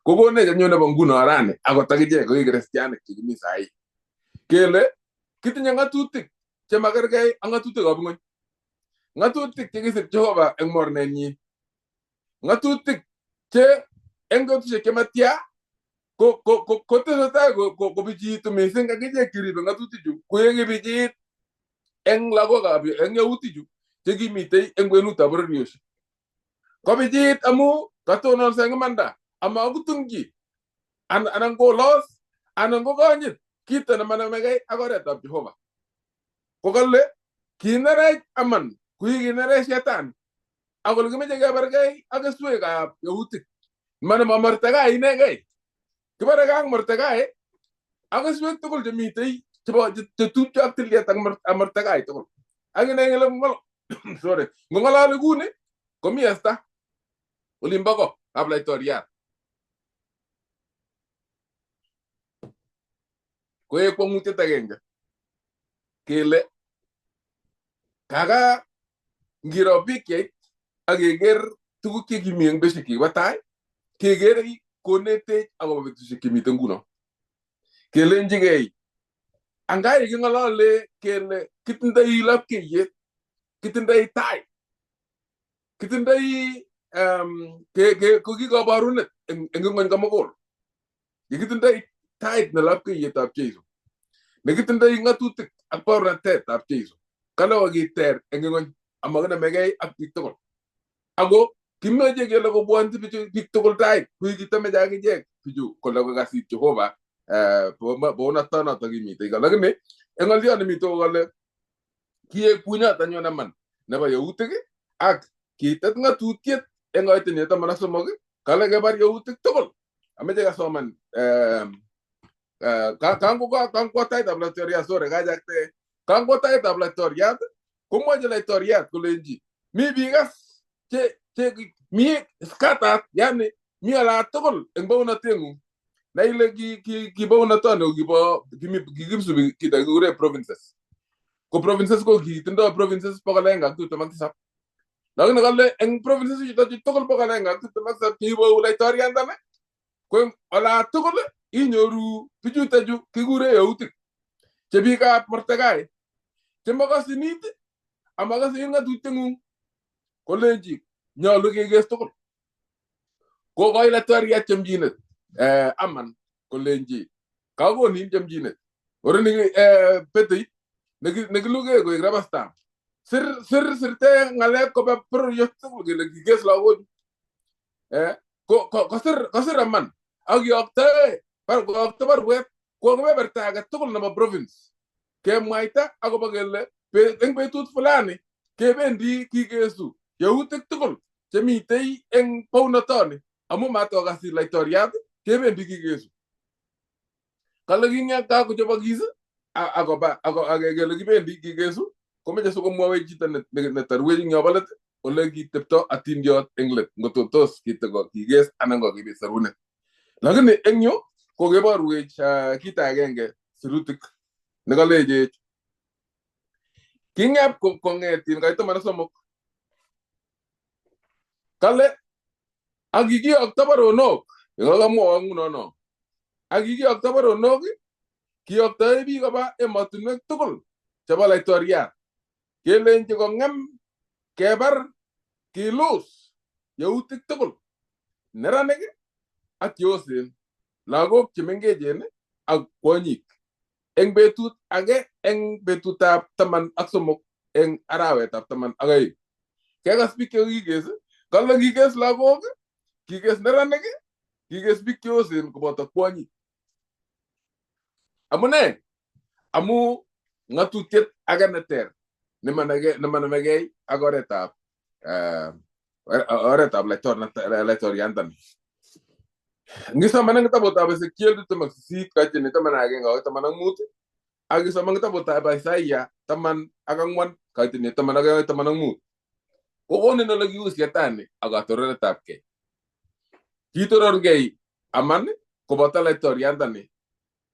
Kokonech anyun nebo nguno rani akot akichek ko ki kristianik chekimi sahi. Kele kitinye ng'atutik chemakergei ak ng'atutikab ng'ony. Ng'atutik chekisib Jehova eng mornenyi. Ng'atutik che eng betusiek chematya kotesetai kobichitu mising akichek cheribe ng'atutichu koyeku bichit eng lagokab eng Yautichu chekimitei eng kwenutab bororiosiek. Kobichit amu katononso eng imanda amakutungchi anan kolos anan kokonyit kito nemanamegei ak oretab Jehova. Ko kale kinerech Aman kui kinerech Shetani ak kole kimeche kebargei ak keswekab yautik. Mane ma Mordekai inegei. Kibaregei ak Mordekai ak keswek tugul chemitei chebo chetupcho ak tilyet ak Mordekai tugul. Ak inee ngele sorry, ngong'ololi kuni komi Esther olimbo ko ab laitoriat. Koek kwong'utiet agenge kele kaka ngiro pikchait ak keker tuguk chekimi eng betusiek chekibo tai kekere konetech akobo betusiek chemiten nguno. Kelenjigei angai king'olole kele kitindoi lapkeiyet, kitindoi tai, kitindoi ko ki kabarunet eng ng'wony komugul. Yekitindoi tait ne lapkeiyetab Jeiso, nekitindoi ng'atutik ak baornatetab Jeiso, kale kokiter eng ng'wony amakinomegei ak biik tugul. Ako kimoche kele kobwonchi bichu biik tugul tait, kui kitameche akichek bichu kole kokasit Jehova bounotonoto kimitei. Lakini eng ng'oliot nemitei ko kole kiek bunyot anyun Aman nebo yautik ak kitet ng'atutiet eng koitiniet 13 kale kebar yautik tugul. Ameche kasoman kangwo taitab laitoriat, sorry kachakte, kangwo taitab laitoriat komwochi laitoriat kolenji mi biik as che mi scattered, yani mi ala tugul eng bounotengung. Na ile ki bounotoni kibo kikisubi kit nekikure provinces. Ko provinces ko kitindoi provinces 127. Lakini kale eng provinces chuto tugul 127 cheibou laitoriandani ko eng ola tugul inyoru bichutochu kikure yautik che biikab Mordekai chemokosin it amakosin ng'atutieng'ung kolenji nyolu kekes tugul. Kokoi laitoriat chomchinet Aman kolenji kakonin chomchinet oroni peteit nekiluge koek rubber stamp. Sir sirte ng'alek koba bororiet tugul kele kikes lagochu. Kosir Aman ak yoktoe koyokto baruet kwo kebeberta age tugul nebo province kemwaita akobo kele eng betut fulani kebendi kikesu yautik tugul chemitei eng bounotoni amu matokasit laitoriat kebendi kikesu. Kale king'et kakochobokis akoba kele kibendi kikesu komeche sikomwowech chito netorwech eng yobo let ole kitepto atindiot eng let ngotko tos kikes anan kokibit sarunet. Lakini eng yu ko keborwech kit agenge sirutik nekalechech king'ep kong'etin kait 13 kale ak kikiyokto baronok kamwowo nguno no ak kikiyokto baronok kiyoktoe biik koba emotinwek tugul chebo laitoriat kelenji kong'em kebar kilus yautik tugul neranik ak cheosen lagok chemengechen ak kwonyik eng betut age eng betutab 13 eng arawetab 12. Kekas biik chekikikes kale kikes lagok, kikes neranik, kikes biik cheosen koboto kwonyik. Amune? Amu ng'atutiet age neter nemanamegei ak oretab laitoriandani. Ngisoman eng kitabutab Ezekiel 28 kaitini 11 akoi 15 ak isoman kitabutab Isaiah 14 kaitini 10 akoi 15 kokonin ole kiu Shetani ak katororetabkei. Kitororgei Aman koboto laitoriandani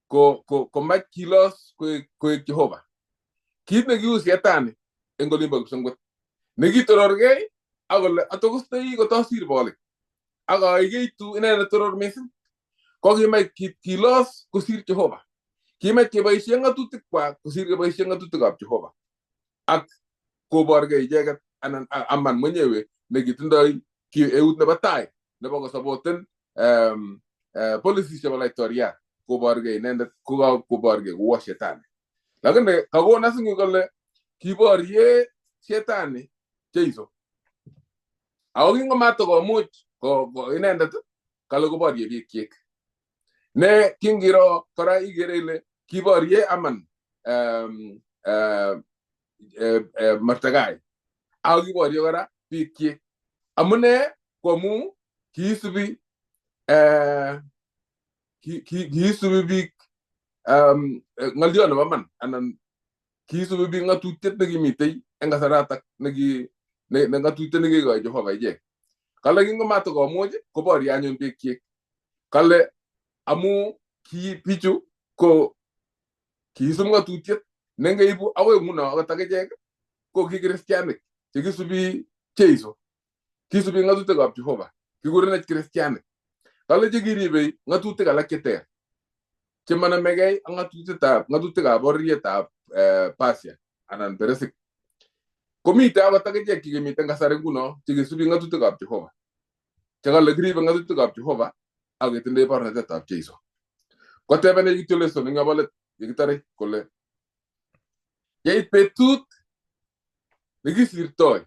komach kilos koek Jehova. Kit nekiu Shetani eng olimbo kipsengwet nekitororgei ak kole atokostoi kotosir bolik ak aigeitu inendet toror mising. Ko kimach kilos kosir Jehova. Kimach keboisie ng'atutikwak kosir keboisie ng'atutikab Jehova. Ak koborgei icheket anan Aman mwenyewe nekitindoi eut nebo tai nebo kosapoten policies chebo laitoriat koborgei inendet koborgei kowo Shetani. Lakini kakon asinyu kole kiborie Shetani Jeiso. Ako kingomatokomuch ko inendet kale koborie biikyik. Ne kingiro kora ikere ile kiborie Aman Mordekai ako kiboryo kora biikchik. Amune ko amu kiisubi kiisubi biik ng'olyo nebo man anan kiisubi biik ng'atutiet nekimitei eng kasaratak neki ne ng'atutiet nekikoi Jehova ichek. Kale kingomatokomuch koboryo anyun biikchik. Kale amu ki bichu ko kiisub ng'atutiet nengeibu akoi nguno akot akichek ko ki kristianik chekisubi Jeiso, kisubi ng'atutikab Jehova, kikurenech kristianik. Kale chekiribei ng'atutik alak cheter chemanamegei ak ng'atutikab bororietab Persia anan Peresik. Komitei akot akichek chekimiten kasari nguno chekisubi ng'atutikab Jehova, chekale kiribe ng'atutikab Jehova ak ketindoi barnatetab Jeiso. Kotebenech kityo lesson eng yobo let yekitare kole yeit betut nekisirtoi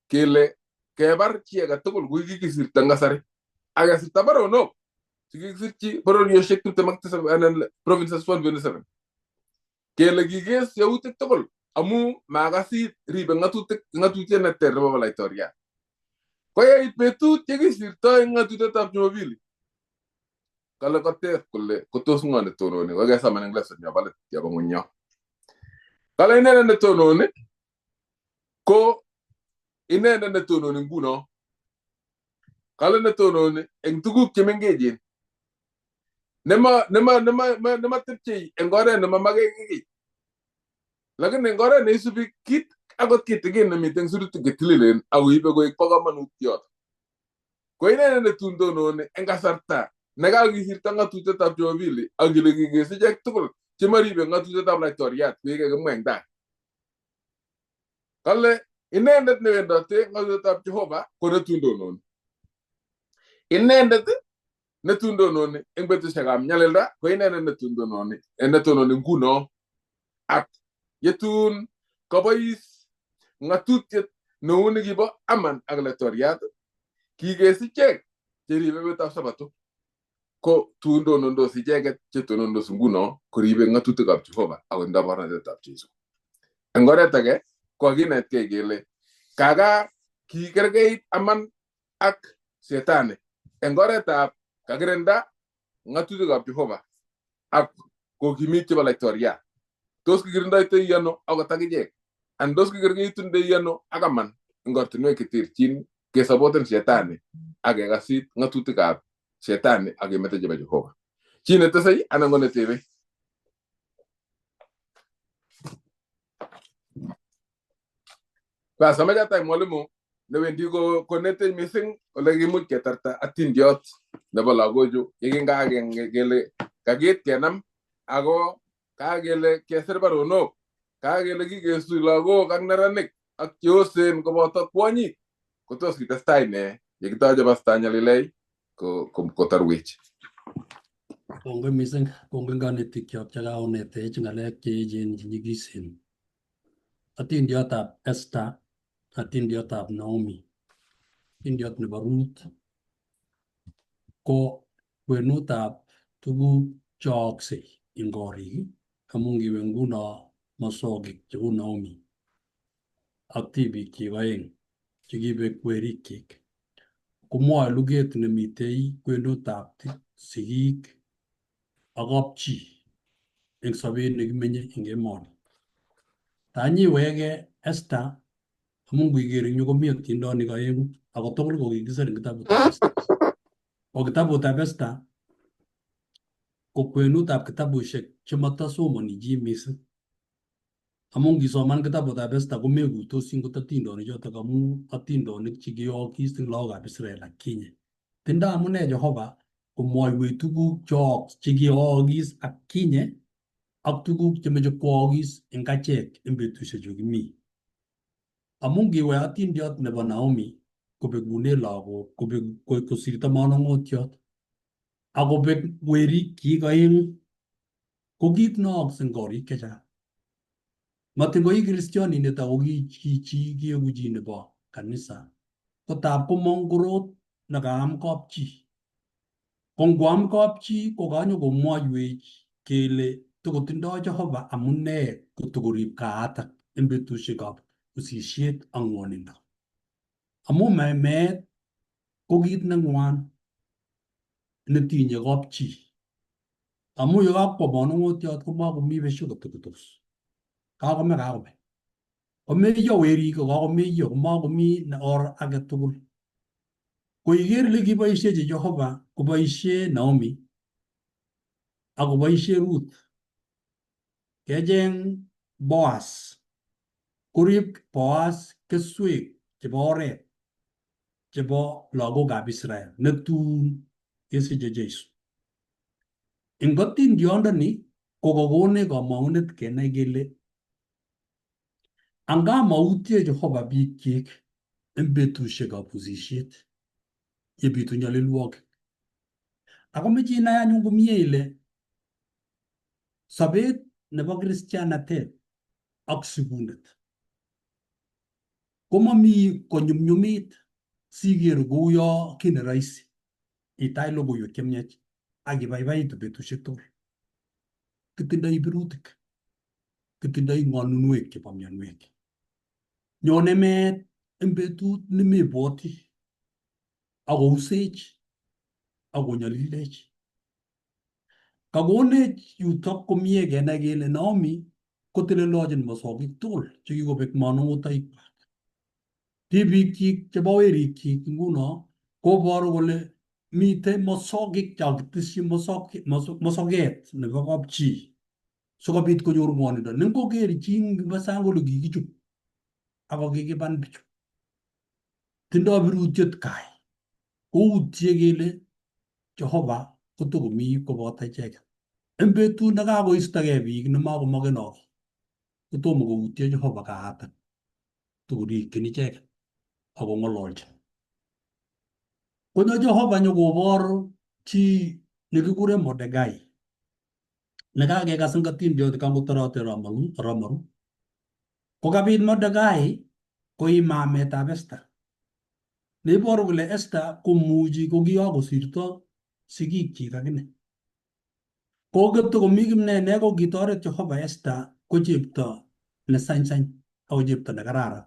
kele kebar chi age tugul ko kikisirto eng kasari ak kesirta baronok chekikisirchi bororiosiek 27 anan provinces 127 kele kikes yautik tugul amu makasit ribe ng'atutik ng'atutiet neter nebo laitoriat. Koyeit betut yekisirtoi ng'atutietab Jumapili kale koteb kole kotos ng'o netononi kokesoman eng lesson yobo let yobo ng'weny yo. Kale inendet netononi ko inendet netononi nguno. Kale netononi eng tuguk chemengechen nematepchei eng oret nemamake kiy lakini eng oret neisubi kit akot kitikin nemiten sirutik chetililen akoibe koik bo komonut yoto. Ko inendet netun tononi eng kasarta nekakisirto ng'atutietab Jumapili ak kele kikes ichek tugul chemoribe ng'atutietab laitoriat koikakimwa eng tai. Kale inendet newendote ng'atutietab Jehova ko netun tononi. Inendet netun tononi eng betusiekab nyalilda ko inendet netun tononi netononi nguno ak yetun kobois ng'atutiet neu nekibo Aman ak laitoriat kikes ichek cheribe betutab Sabato ko tun tonondos icheket chetonondos nguno koribe ng'atutikab Jehova akotindo barnatetab Jeiso. Eng oret age ko kakinetkei kele kaka kikerkeit Aman ak Shetani eng oretab kakirenda ng'atutikab Jehova ak kokimit chebo laitoriat. Tos kikirindoitoi ano akot akichek? Anan tos kikerkeitundoi ano ak Aman eng ortinwek cheterchin kesapoten Shetani ak kekasit ng'atutikab Shetani ak kemete chebo Jehova. Chi netesei anan ko netebei? Bas, amache atach mwalimu newendi konetech mising ole kimuch ketarta atindiot nebo lagochu yekingakele kakit kenam ako kakele kesir baronok, kakele kikesui lagok ak neranik ak cheosen koboto kwonyik kotos kitestai ne yekitoche Pastor Nyalilei kotarwech. Kongoi mising, kongoi kanetikyok chekaonetech ng'alek cheechen chenyikisen. Atindiotab Esther, atindiotab Naomi, atindiot nebo Ruth ko kwenutab tuguk chooksei eng korik amu ngiwe nguno mosogik cheu Naomi ak tibikyik oeng chekibek werikyik komwoe luget nemitei kwenutab sigik ak kapchi eng sobet nekimenye eng emoni. Tanyiwege Esther amu ngiker eng yu komi atindonik oeng'u ako tugul ko kikisir eng kitabutab Esther. Ko kitabutab Esther ko kwenutab kitabushek chematosomoni chi mising. Amu ngisoman kitabutab Esther komekuitosi ngot atindonik chotok amu atindonik chekiyookis eng lagokab Israel ak kinye. Tindo amune Jehova komwoiwech tuguk chook chekiyookis ak kinye ak tuguk chemeche kwookis eng achek eng betusiechu kimi. Amu ngiwe atindiot nebo Naomi kobekune lagok kobek kosirto manong'otiot akobek werikyik oeng'u ko kit neookse eng korik chechang. Matin ko i kristionindet ako ki chi kieku chi nebo kanisa ko tab komong korot nekaam kapchi. Ko ngoam kapchi ko kanyokomwoiwech kele tokotindoi Jehova amune kotokorib kaatak. en betusiekab usisiet ak ng'wonindo. Amu meet ko kit neng'wan netinye kapchi. Amu yekakwo manung'otiot komakomi besho kotebitos. Kakome kakome. Komeiyo werik kokakomeiyo komakomi or age tugul. Ko iker ile kiboishechi Jehova koboishe Naomi ak koboishe Ruth kecheng Boaz korib Boaz keswek chebo oret chebo lagokab Israel netun kesiche Jesu. Eng atindiondoni ko kakonech kamang'unet kenai kele anga mautye Jehova biikchik eng betusiekab usisiet yebitu nyalilwogik. Ako meche inai anyun komie ile sobet nebo kristianatet ak sikunet komomi konyumnyumit siker kouyo kiy ne rahisi itach logoiwek chemiach ak ibaibaitu betusiek tugul. Kitindoi birutik, kitindoi ng'wanunwek chebo mionwek. Nyone meet eng betut nemebwoti akousech akonyalilech. Kakonech yutok komie kenai kele Naomi kotelelochin mosogik tugul chekikobek manung'otoikwak. Tibikyik chebo werikyik nguno koboru kole mitei mosogik chakitesyi mosoget nebo kapchi sikobit konyor ng'wonindo ne ngoker chi nebo sang kole kikichup ako kikiban bichu. Tindoi birutiet kai koutye kele Jehova kotokomi koboto icheket. Eng betut nekakoistogei biik nemakomokenok kotomo koutye Jehova kaatak tokorikyin icheket akong'ololchin. Konyo Jehova nyokobor chi nekikure Mordekai nekakekas eng atindiot kangotorote Ramaru. Kokabit Mordekai ko imametab Esther. Neiboru kole Esther komuchi kokikakosirto sigikyik akine. Koketyo komi kimnene ko kitoret Jehova Esther ko chepto ne saisai ako chepto nekararan.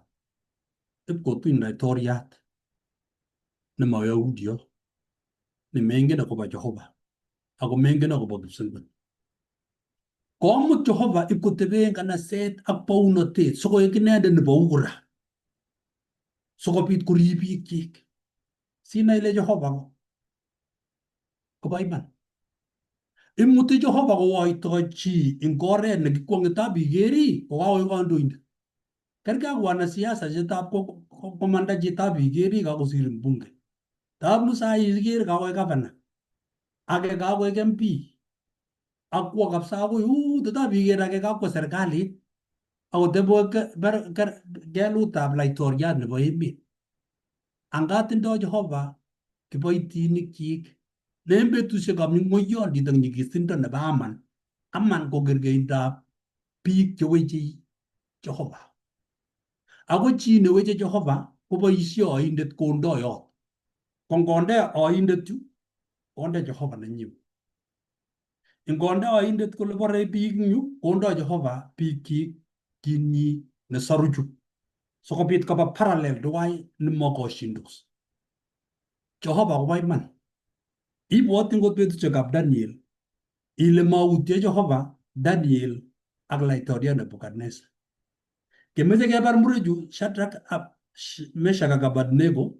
Ipkotuny laitoriat ne mayahudiot nemengen akobo Jehova ako mengen akobo kipsengwet. Komut Jehova ipkoteben kanaset ak bounotet sikoek inendet nebou kora sikobit korib biikchik. Sinai ile Jehova kobo iman. Imuti Jehova kowoito chi eng oret nekikwong'e tab ikeri kokakoek kandoindet. Kerkei ak wanasiasa chetab komanda chitab ikeri kakosir mbunge. Tab sai iker kakoek governor. Ake kakoek MP. Akwo kabisa akoi uu tab iker ake kakwo serikalit. Akotebo kelutab laitoriat nebo emet. Anga tindoi Jehova kiboitinikchik ne en betusiekab ng'oyondit ak nyigisindo nebo Haman, Haman ko kerkeindab biik cheweche Jehova. Ako chi neweche Jehova koboisie oindet kondoyot. Ko ngonde oindet yu, konde Jehova nenyu. Ingonde oindet kole bore biik eng yu, kondo Jehova biikchik kinyi nesoru chu. Sikobit koba parallel tuwai nemokoshindos. Jehova kobo iman. Ibwoti ngot betusiekab Daniel ile mautye Jehova Daniel ak laitoriat Nebukadnezar. Kemeche kebar murechu Shadrach ak Meshach ak Abednego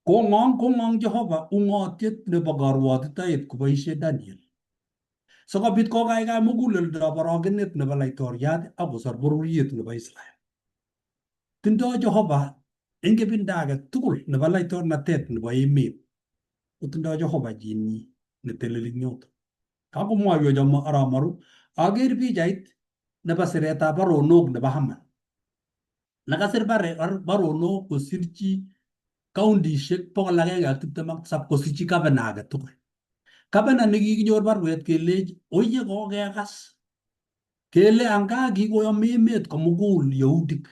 kong'ong kong'ong Jehova ung'otiet nebo karwotitoet koboisie Daniel. Sikobit kokaikai muguleldab orogenet nebo laitoriat ak kosor bororiet nebo Israel. Tindoi Jehova eng ibinda age tugul nebo laitornatet nebo emet kotindoi Jehova chinyi neteleli eng yoto. Kakomwoiwech Aramaru, aker pichait nebo siretab baronok nebo Haman. Nekasir baronok kosirchi kauntishek 127 kosirchi gavana age tugul. Gavana nekikinyor barwet kelech oye kokekas kele anga kikoyom emet komugul Yehudik.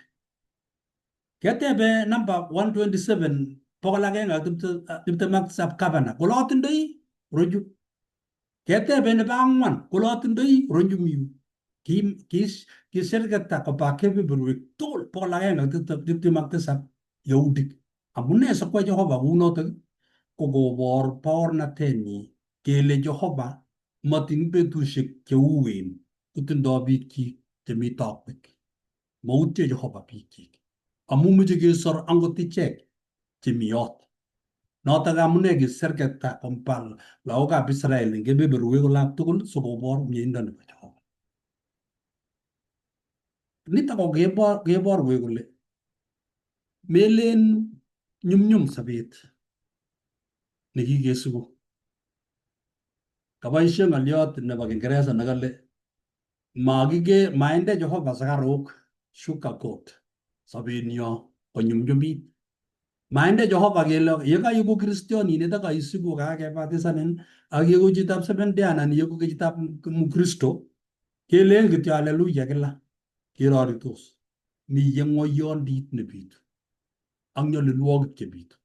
Ketebe namba 127 127 gavana kole atindoi roju. Ketebe nebo ang'wan kole atindoi ronju miu. Kiserketa koba kebeberwek tugul 127 Yahudik. Amune sikwai Jehova kounotok ko kobor baornatenyi kele Jehova matin betusiek cheuen kotindoi biikchik chemi takwek. Mautye Jehova biikchik amu meche kesor angot ichek chemi yot. Notok amune kiserketa kompal lagokab Israel eng kebeberwek olak tugul sikobor mieindo nebo Jehova. Nitok ko keborwech kole melen nyumnyum sobet nekikesiku. Kaboishe ng'oliot nebo Kiingereza nekale mainde Jehova sukaruk sugar coat sobenyo konyumnyumit. Mainde Jehova kele yekaiku kristionindet ak kaisiku kakebatisanin ak yeku chitab Seventh Day anan yeku chitab Mkristo kelen kityo haleluya kila keroritos. Mi ng'oyondit nebitu ak nyolilwokik chebitu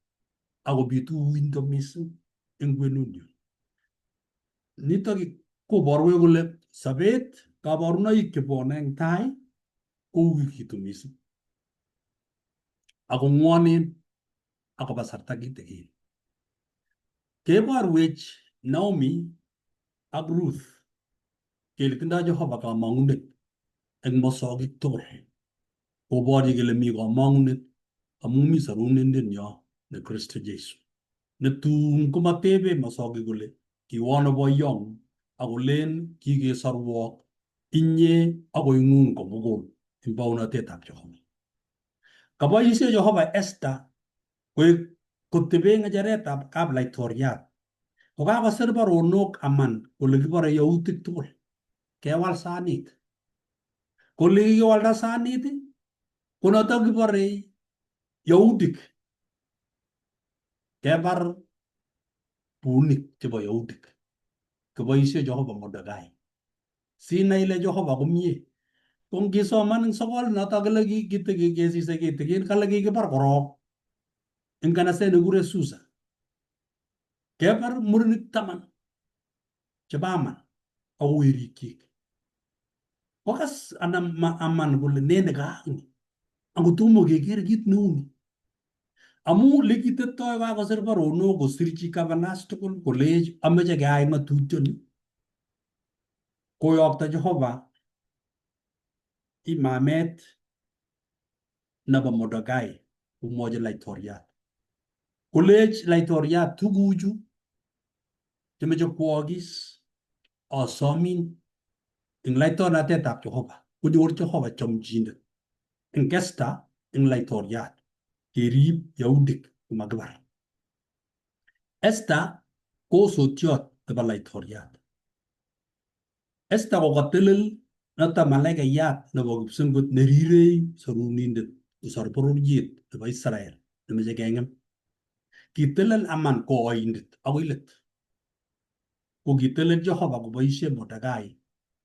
akobitu uindo mising eng kwenunyo. Nitok koborwech kole sobet kaborunoik chebwone eng tai kouikitu mising ako ng'wonen akobo kasarta kitikin. Keborwech Naomi ak Ruth kele tindoi Jehova kamang'unet eng mosokik tugul. Koborchi kele mi kamang'unet amu mi sorunindenyo ne Kristo Jesu. Netun komatebe mosokik kole kiwono boyong akolen kikesorwok inye ak koing'ung komugul eng baunatetab Jehova. Kaboisie Jehova Esther koek kotebe ng'echeretab kaplaitoriat. Kokakosir baronok Aman kole kibore yautik tugul, kewal sanit. Kole kikiwalda sanit, ko notok kibore yautik. Kebar bunik chebo yautik. Kiboisie Jehova Mordekai. Sinai ile Jehova komie. Ko ngisoman eng sokol notok kile kesise kitikin kale kikibar korok eng kanaset nekikure Susa. Kebar murenik 10 chebo Aman ak werikyik. Kokas anan Aman kole ne nekaak ni. Angot tomo keker kit neu ni. Amu lekiteptoi kakosir baronok kosirchi governors tugul kolech ameche keai ng'atutyoni. Koyokto Jehova imamet nebo Mordekai komwochi laitoriat. Kolech laitoriat tuguchu chemeche kwokis asomin eng laitornatetab Jehova konyor Jehova chomchinet eng Esther eng laitoriat kerib Yahudik komakibar. Esther ko osotiot nebo laitoriat. Esther kokatelel noto malaikayat nebo kipsengwet nerirei sorunindet kosor bororiet nebo Israel nemeche keng'em. Kitelel Aman ko oindet akoi let. Ko kitelel Jehova koboisie Mordekai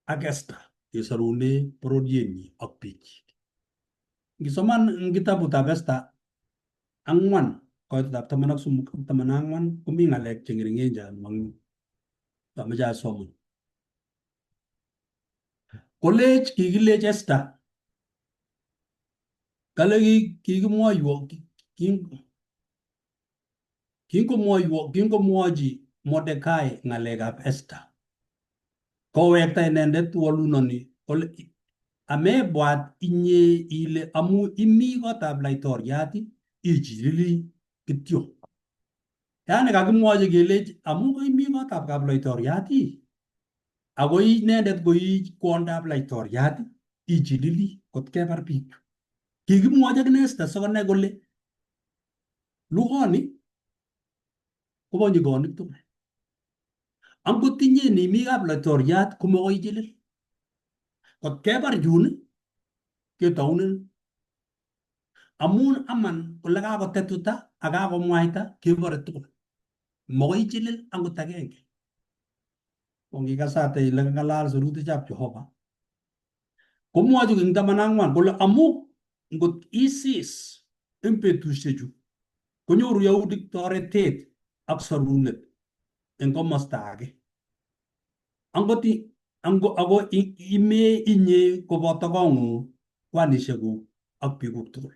ak Esther kesorune bororienyi ak biikchik. Ngisoman eng kitabutab Esther 4 koitetab 13 ak 14 komi ng'alek che ng'ering'en che amang'u. Ameche asoman. Kolech kikilech Esther kale kikimwoiwo kingomwochi Mordekai ng'alekab Esther. Kowekta inendet wolunoni kole amebwat inye ile amu imi kotab laitoriat ichilili kityo. Yani kakimwochi kelech amu imi kotab kaplaitoriat ako inendet ko i kwondab laitoriat ichilili kot kebar biik. Kikimwochi akine Esther sikonai kole lugoni kobo nyigonik tugul. Angot inye nimi kaplaitoriat komokoi ichilil. Kot kebar chun ketounen. Amun Aman kole kakotetuta ak kakomwaita kebore tugul. Mokoi ichilil angot agenge. Ko ngikasate ile kang'alal sirutikab Jehova komwochi eng 14 kole amu ngot isis eng betusiechu konyoru Yahudik toretet ak sorunet eng komosta age. Angot Ango ako ime inye koboto kong'ung, kwanisiekuk ak biikuk tugul.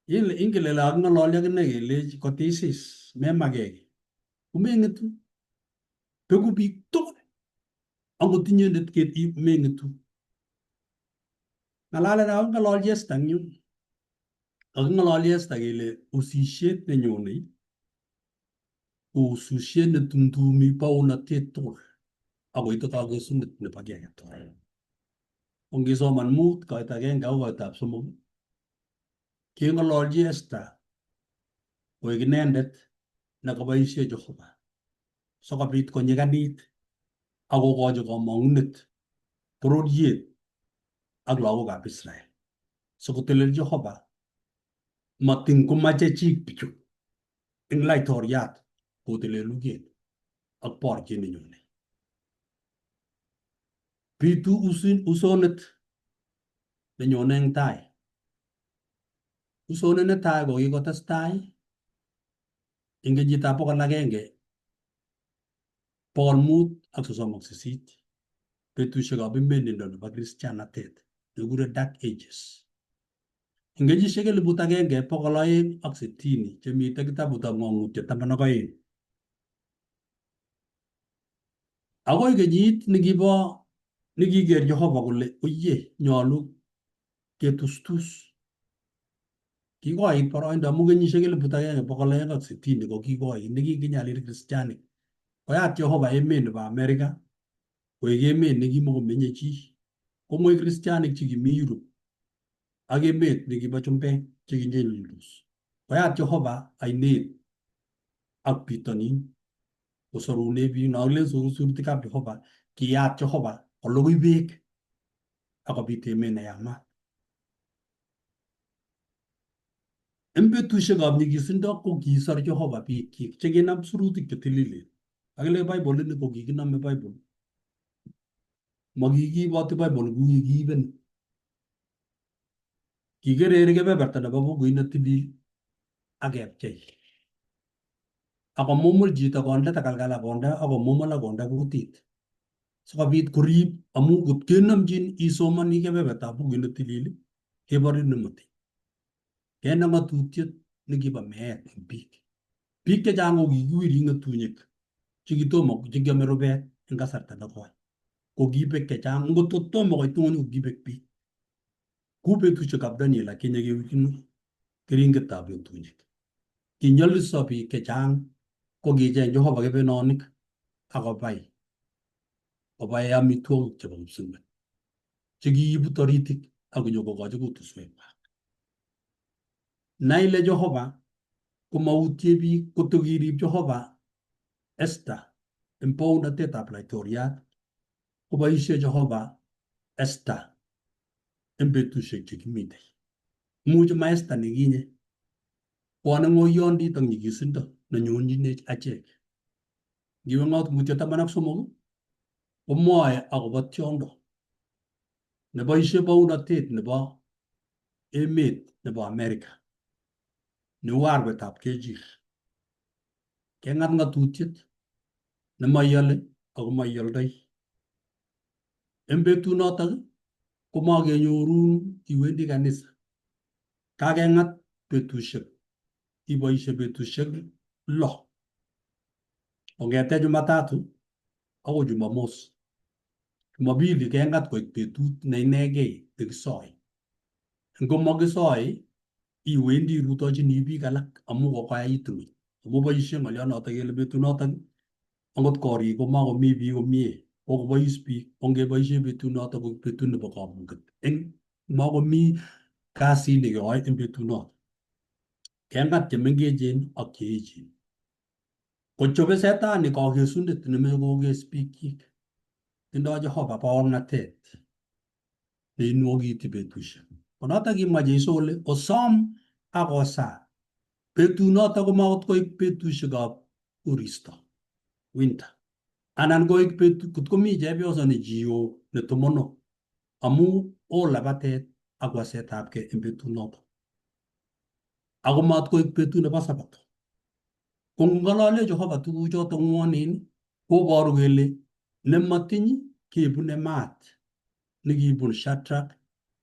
Ile ingen ile kaking'ololi akine kelech kotisis memake kiy. Komeng'etu. Beku biik tugul. Angot inyendet meng'etu. Ng'alalet kaking'ololchi Esther eng yun. Kaking'ololchi Esther kele usisiet nenyone ko ususiet netumtumi baonatet tugul akoite kakesunet nebo kiy age tugul. Ko ngisoman 5 koit 1 akoi koitab 3 keng'ololchi Esther koek inendet nekaboisie Jehova sikobit konyiganit akokochi komong'unet bororiet ak lagokab Israel sikotelel Jehova matin komache chik bichu eng laitoriat kotelel luget ak boriet nenyone. Bitu usonet nenyone eng tai. Usonet netai ko kikotestai eng kenyitab 1538, betusiekab imenindo nebo kristianatet nekikure Dark Ages. Eng kenyisiek 1260 chemitei kitabutab Ng'ong'utiet 12. Akoi kenyit nekibo nekiker Jehova kole oye nyolu ketustus. Kikoit boroindo amu kenyisiek 1260 ko kikoit nekikinyalil kristianik. Koyat Jehova emet nebo Amerika koek emet nekimokomenye chi. Komwei kristianik chekimi Europe ak emet nekibo chumbek chekinyalildos. Koyat Jehova ainet ak bitonin kosorune biik. Nokilen surutikab Jehova, kiyat Jehova kolugui beek akobit emet neyamat. En betusiekab nyikisindo ko kisor Jehova biikyik chekinam surutik chetililen. Akile Bible ini ko kikinome Bible. Makikiiboti Bible kou yekiiben. Kikereri kebeberta nebo bukuit netilil ak kepchei. Akomumul chito konde takalkal akonde akomumul akonde kutit. Sikobit korib amu kot kenomchin isomoni kebebertab bukuit netilil keborin nemotin. Kenam ng'atutiet nekibo meet eng biik. Biik chechang ko kikiwiri ng'atunyik chekitomo chekiome rubet eng kasarta nekoi. Ko kibek chechang ngot kotomo koit ng'ony ko kibek biik. Kou betusiekab Daniel akinye kewirchin keringetab ng'atunyik. Kinyoliso biik chechang ko kicheng Jehova kebenonik akobai kobae amitwogik chebo kipsengwet chekiibu toritik akonyokokochi kutuswekwak. Nai ile Jehova komautie biik kotokirib Jehova Esther eng baonatetab laitoriat koboisie Jehova Esther eng betusiek chekimitei. Imuchi ma Esther nekinye bwone ng'oyondit ak nyikisindo nenyonjinech achek. Ngiwe Ng'atutiet 13 komwoe akobo tiondo neboisie baonatet nebo emet nebo Amerika neu arwetab kechir. Keng'at ng'atutiet nemoiole ako moioldoi. En betunotok komakenyorun iwendi kanisa. Kakeng'at betusiek, iboisie betusiek 6. Kong'ete Jumatatu akoi Jumamos. Jumapili keng'at koek betut ne inegei nekisoe. Ngomakisoe iwendi irutochini biik alak amu kokoyait ng'ony. Amu boisie ng'olionotok kele betunotok angot korik komakomi biik komie, kokobois biik, ongeboisie betunotok koek betut nebo kamung'et. Eng makomi kasit nekeyoe eng betunotok. Keng'at chemengechen ak cheechen. Kochobe setani kakesunet nemeche kokes biikyik. Tindoi Jehova baornatet neinwokiti betusiek. Konotok kimwa Jesu kole osom ak osaa. Betunotok komakot koik betusiekab koristo, winter. Anan koik betut kot komi chepyoso ne chio netomono amu oo labatet ak wasetabkei eng betunotok. Ako matkoik betut nebo sabato. Ko ngolole Jehova tuguchoto ng'wonen koboru kele nemotiny Kebune maat nekibun Shadrach,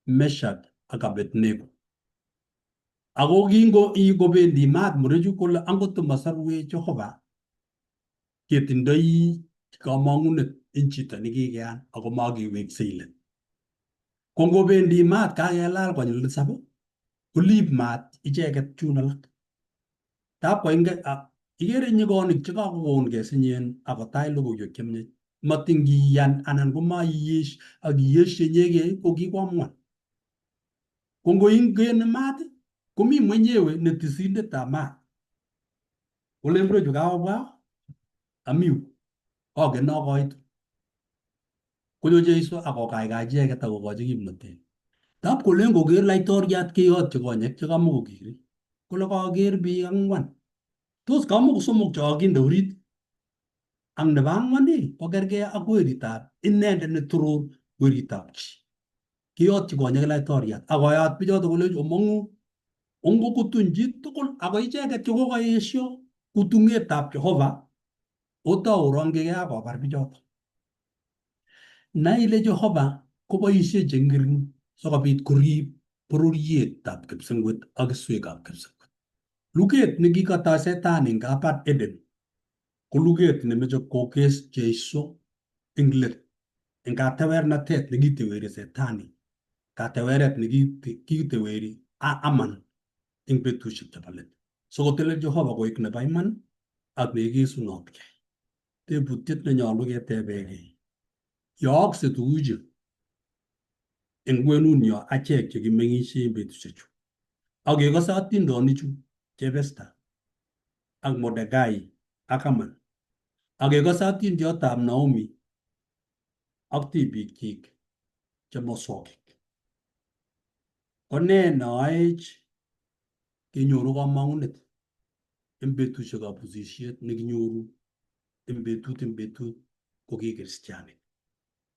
Meshach ak Abednego. Ako kingo kobendi maat murechu kole angot masarwech Jehova ketindoi kamang'unet en chito nekikean ako makeweksei let. Ko ngobendi maat kakelal konyil tisab kolib maat icheket chun alak. Tab koinge ikere nyikonik chekakokongei sinyen akotach logoiwek chemiach. Matin kiyan anan komaiyesh ak iyeshe inyegei ko kikoamuan. Ko ngoingen maat komi mwenyewe ne tisindetab maat. Kolen murechu kakobwa ami yu ongen akoitu. Konyo Jeiso akokaikai icheket akokochi kimnotet. Tab kolen koker laitoriat keyotyi konyek chekamokokere. Kole kaker biik ang'wan. Tos kamoko somok chekakinde orit ak nebo ang'wan ii kokergei ak weritab inendet netoror weritab chi. Kiyotyi konyek laitoriat akoyat bichoto kolenji omong'u ongokutuny chi tugul ako icheket chekokaesio kutung'etab Jehova otou orongchigei akobar bichoto. Nai ile Jehova koboisie cheng'ering sikobit korib bororietab Kipsengwet ak keswekab Kipsengwet. Luget nekikatoi Setani eng kabat Eden ko luget nemeche kokes Jeiso eng let eng katewernatet nekiteweri Setani, kateweret nekiteweri Aman eng betusiek chebo let. Sikotelel Jehova koek nebo iman ak neikesunotkei. Tebutiet nenyolu ketebegei, yookse tuguchu eng kwenunyo achek chekimeng'isie eng betusiechu ak kekose atindonichu chebo Esther ak Mordekai ak Haman ak kekose atindiotab Naomi ak tibikyik che mosogik. Ko nee neoech kenyoru komong'unet en betusiekab usisiet nekinyoru en betut en betut ko ki kristianik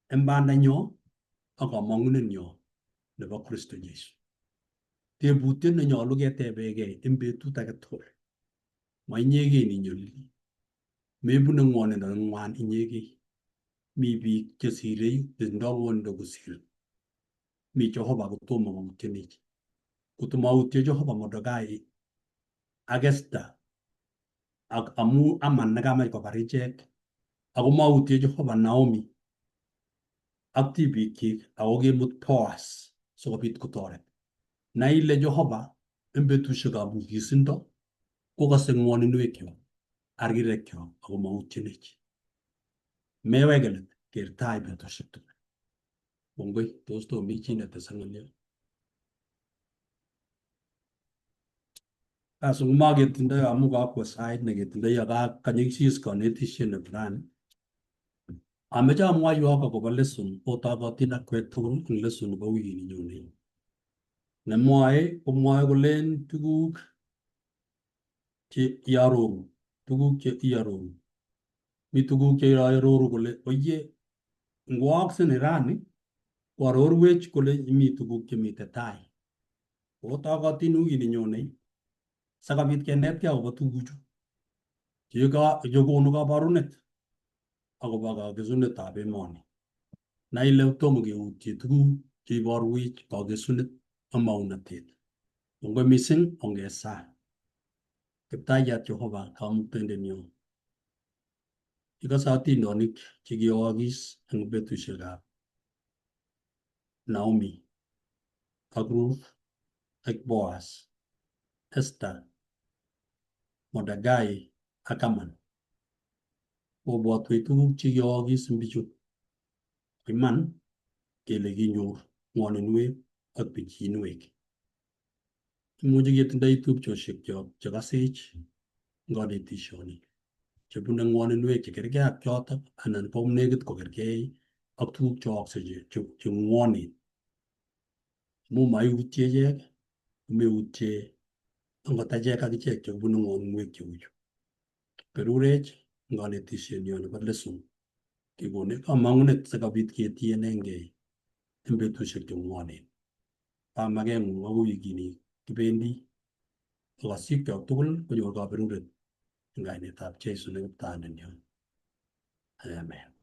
en bandanyo ak komong'unenyo nebo Kristo Jesu. Tebutiet nenyolu ketebegei en betut age tugul, ma inyegei inyolili, mebune ng'wonindo neng'wan inyegei. Mi biik chesirei chetindoi ng'wonindo kosirin. Mi Jehova kotomo koutyenech. Kotomautye Jehova Mordekai ak Esther ak amu Haman nekamach kobar ichek ako mautye Jehova Naomi ak tibikyik ako kimut Boaz sikobit kotoret. Nai ile Jehova en betusiekab wikisindo kokose ng'woninwekyok ak rirekyok ako mautyenech. Meweke let, ker tai betusiek tugul. Kongoi, tos tomi chi netese ng'olyot? As ngomaketindoi amu kakwo sait neketindoi ak kanyikis konetisiet nebo rani. Ameche amwoiwok akobo lesson otokotin akwek tugul eng lesson nebo wikini nyone. Nemwoe komwoe kolen tuguk che iaroru, tuguk che iaroru. Mi tuguk che iaroru kole oye ngwookse ni rani koarorwech kole mi tuguk chemite tai. Otokotin wikini nyone sikobit kenetkei akobo tuguchu chekonu kaborunet akobo kakesunetab emoni. Nai ile tomo keutye tuguk cheiborwech kakesunet ak maunatet. Kongoi mising, ongesaa. Kiptayat Jehova Kamuktaindenyo, ikose atindonik chekiyookis eng betusiekab Naomi ak Ruth ak Boaz, Esther, Mordekai ak Haman. Kobwotwech tuguk chekiyookis eng bichu. Iman kele kinyor ng'woninwek ak pichinwek. Imuchi ketindoi tupchoshekyok chekasech eng konetishoni chebune ng'woninwek chekergei ak chotok anan ko nekit kokergei ak tuguk cheyookse che ng'wonen. Amu maiutye ichek, komeutye angot achek akichek chekibune ng'woninwek cheuchu. Berurech eng konetishenyo nebo lesson kekonech kamang'unet sikobit ketienengei eng betusiek che ng'wonen. Kamakeng'ung akoi wikini kibendi akasikyok tugul konyor kaberuret eng kainetab Jesu ne Kiptaindenyo. Amen.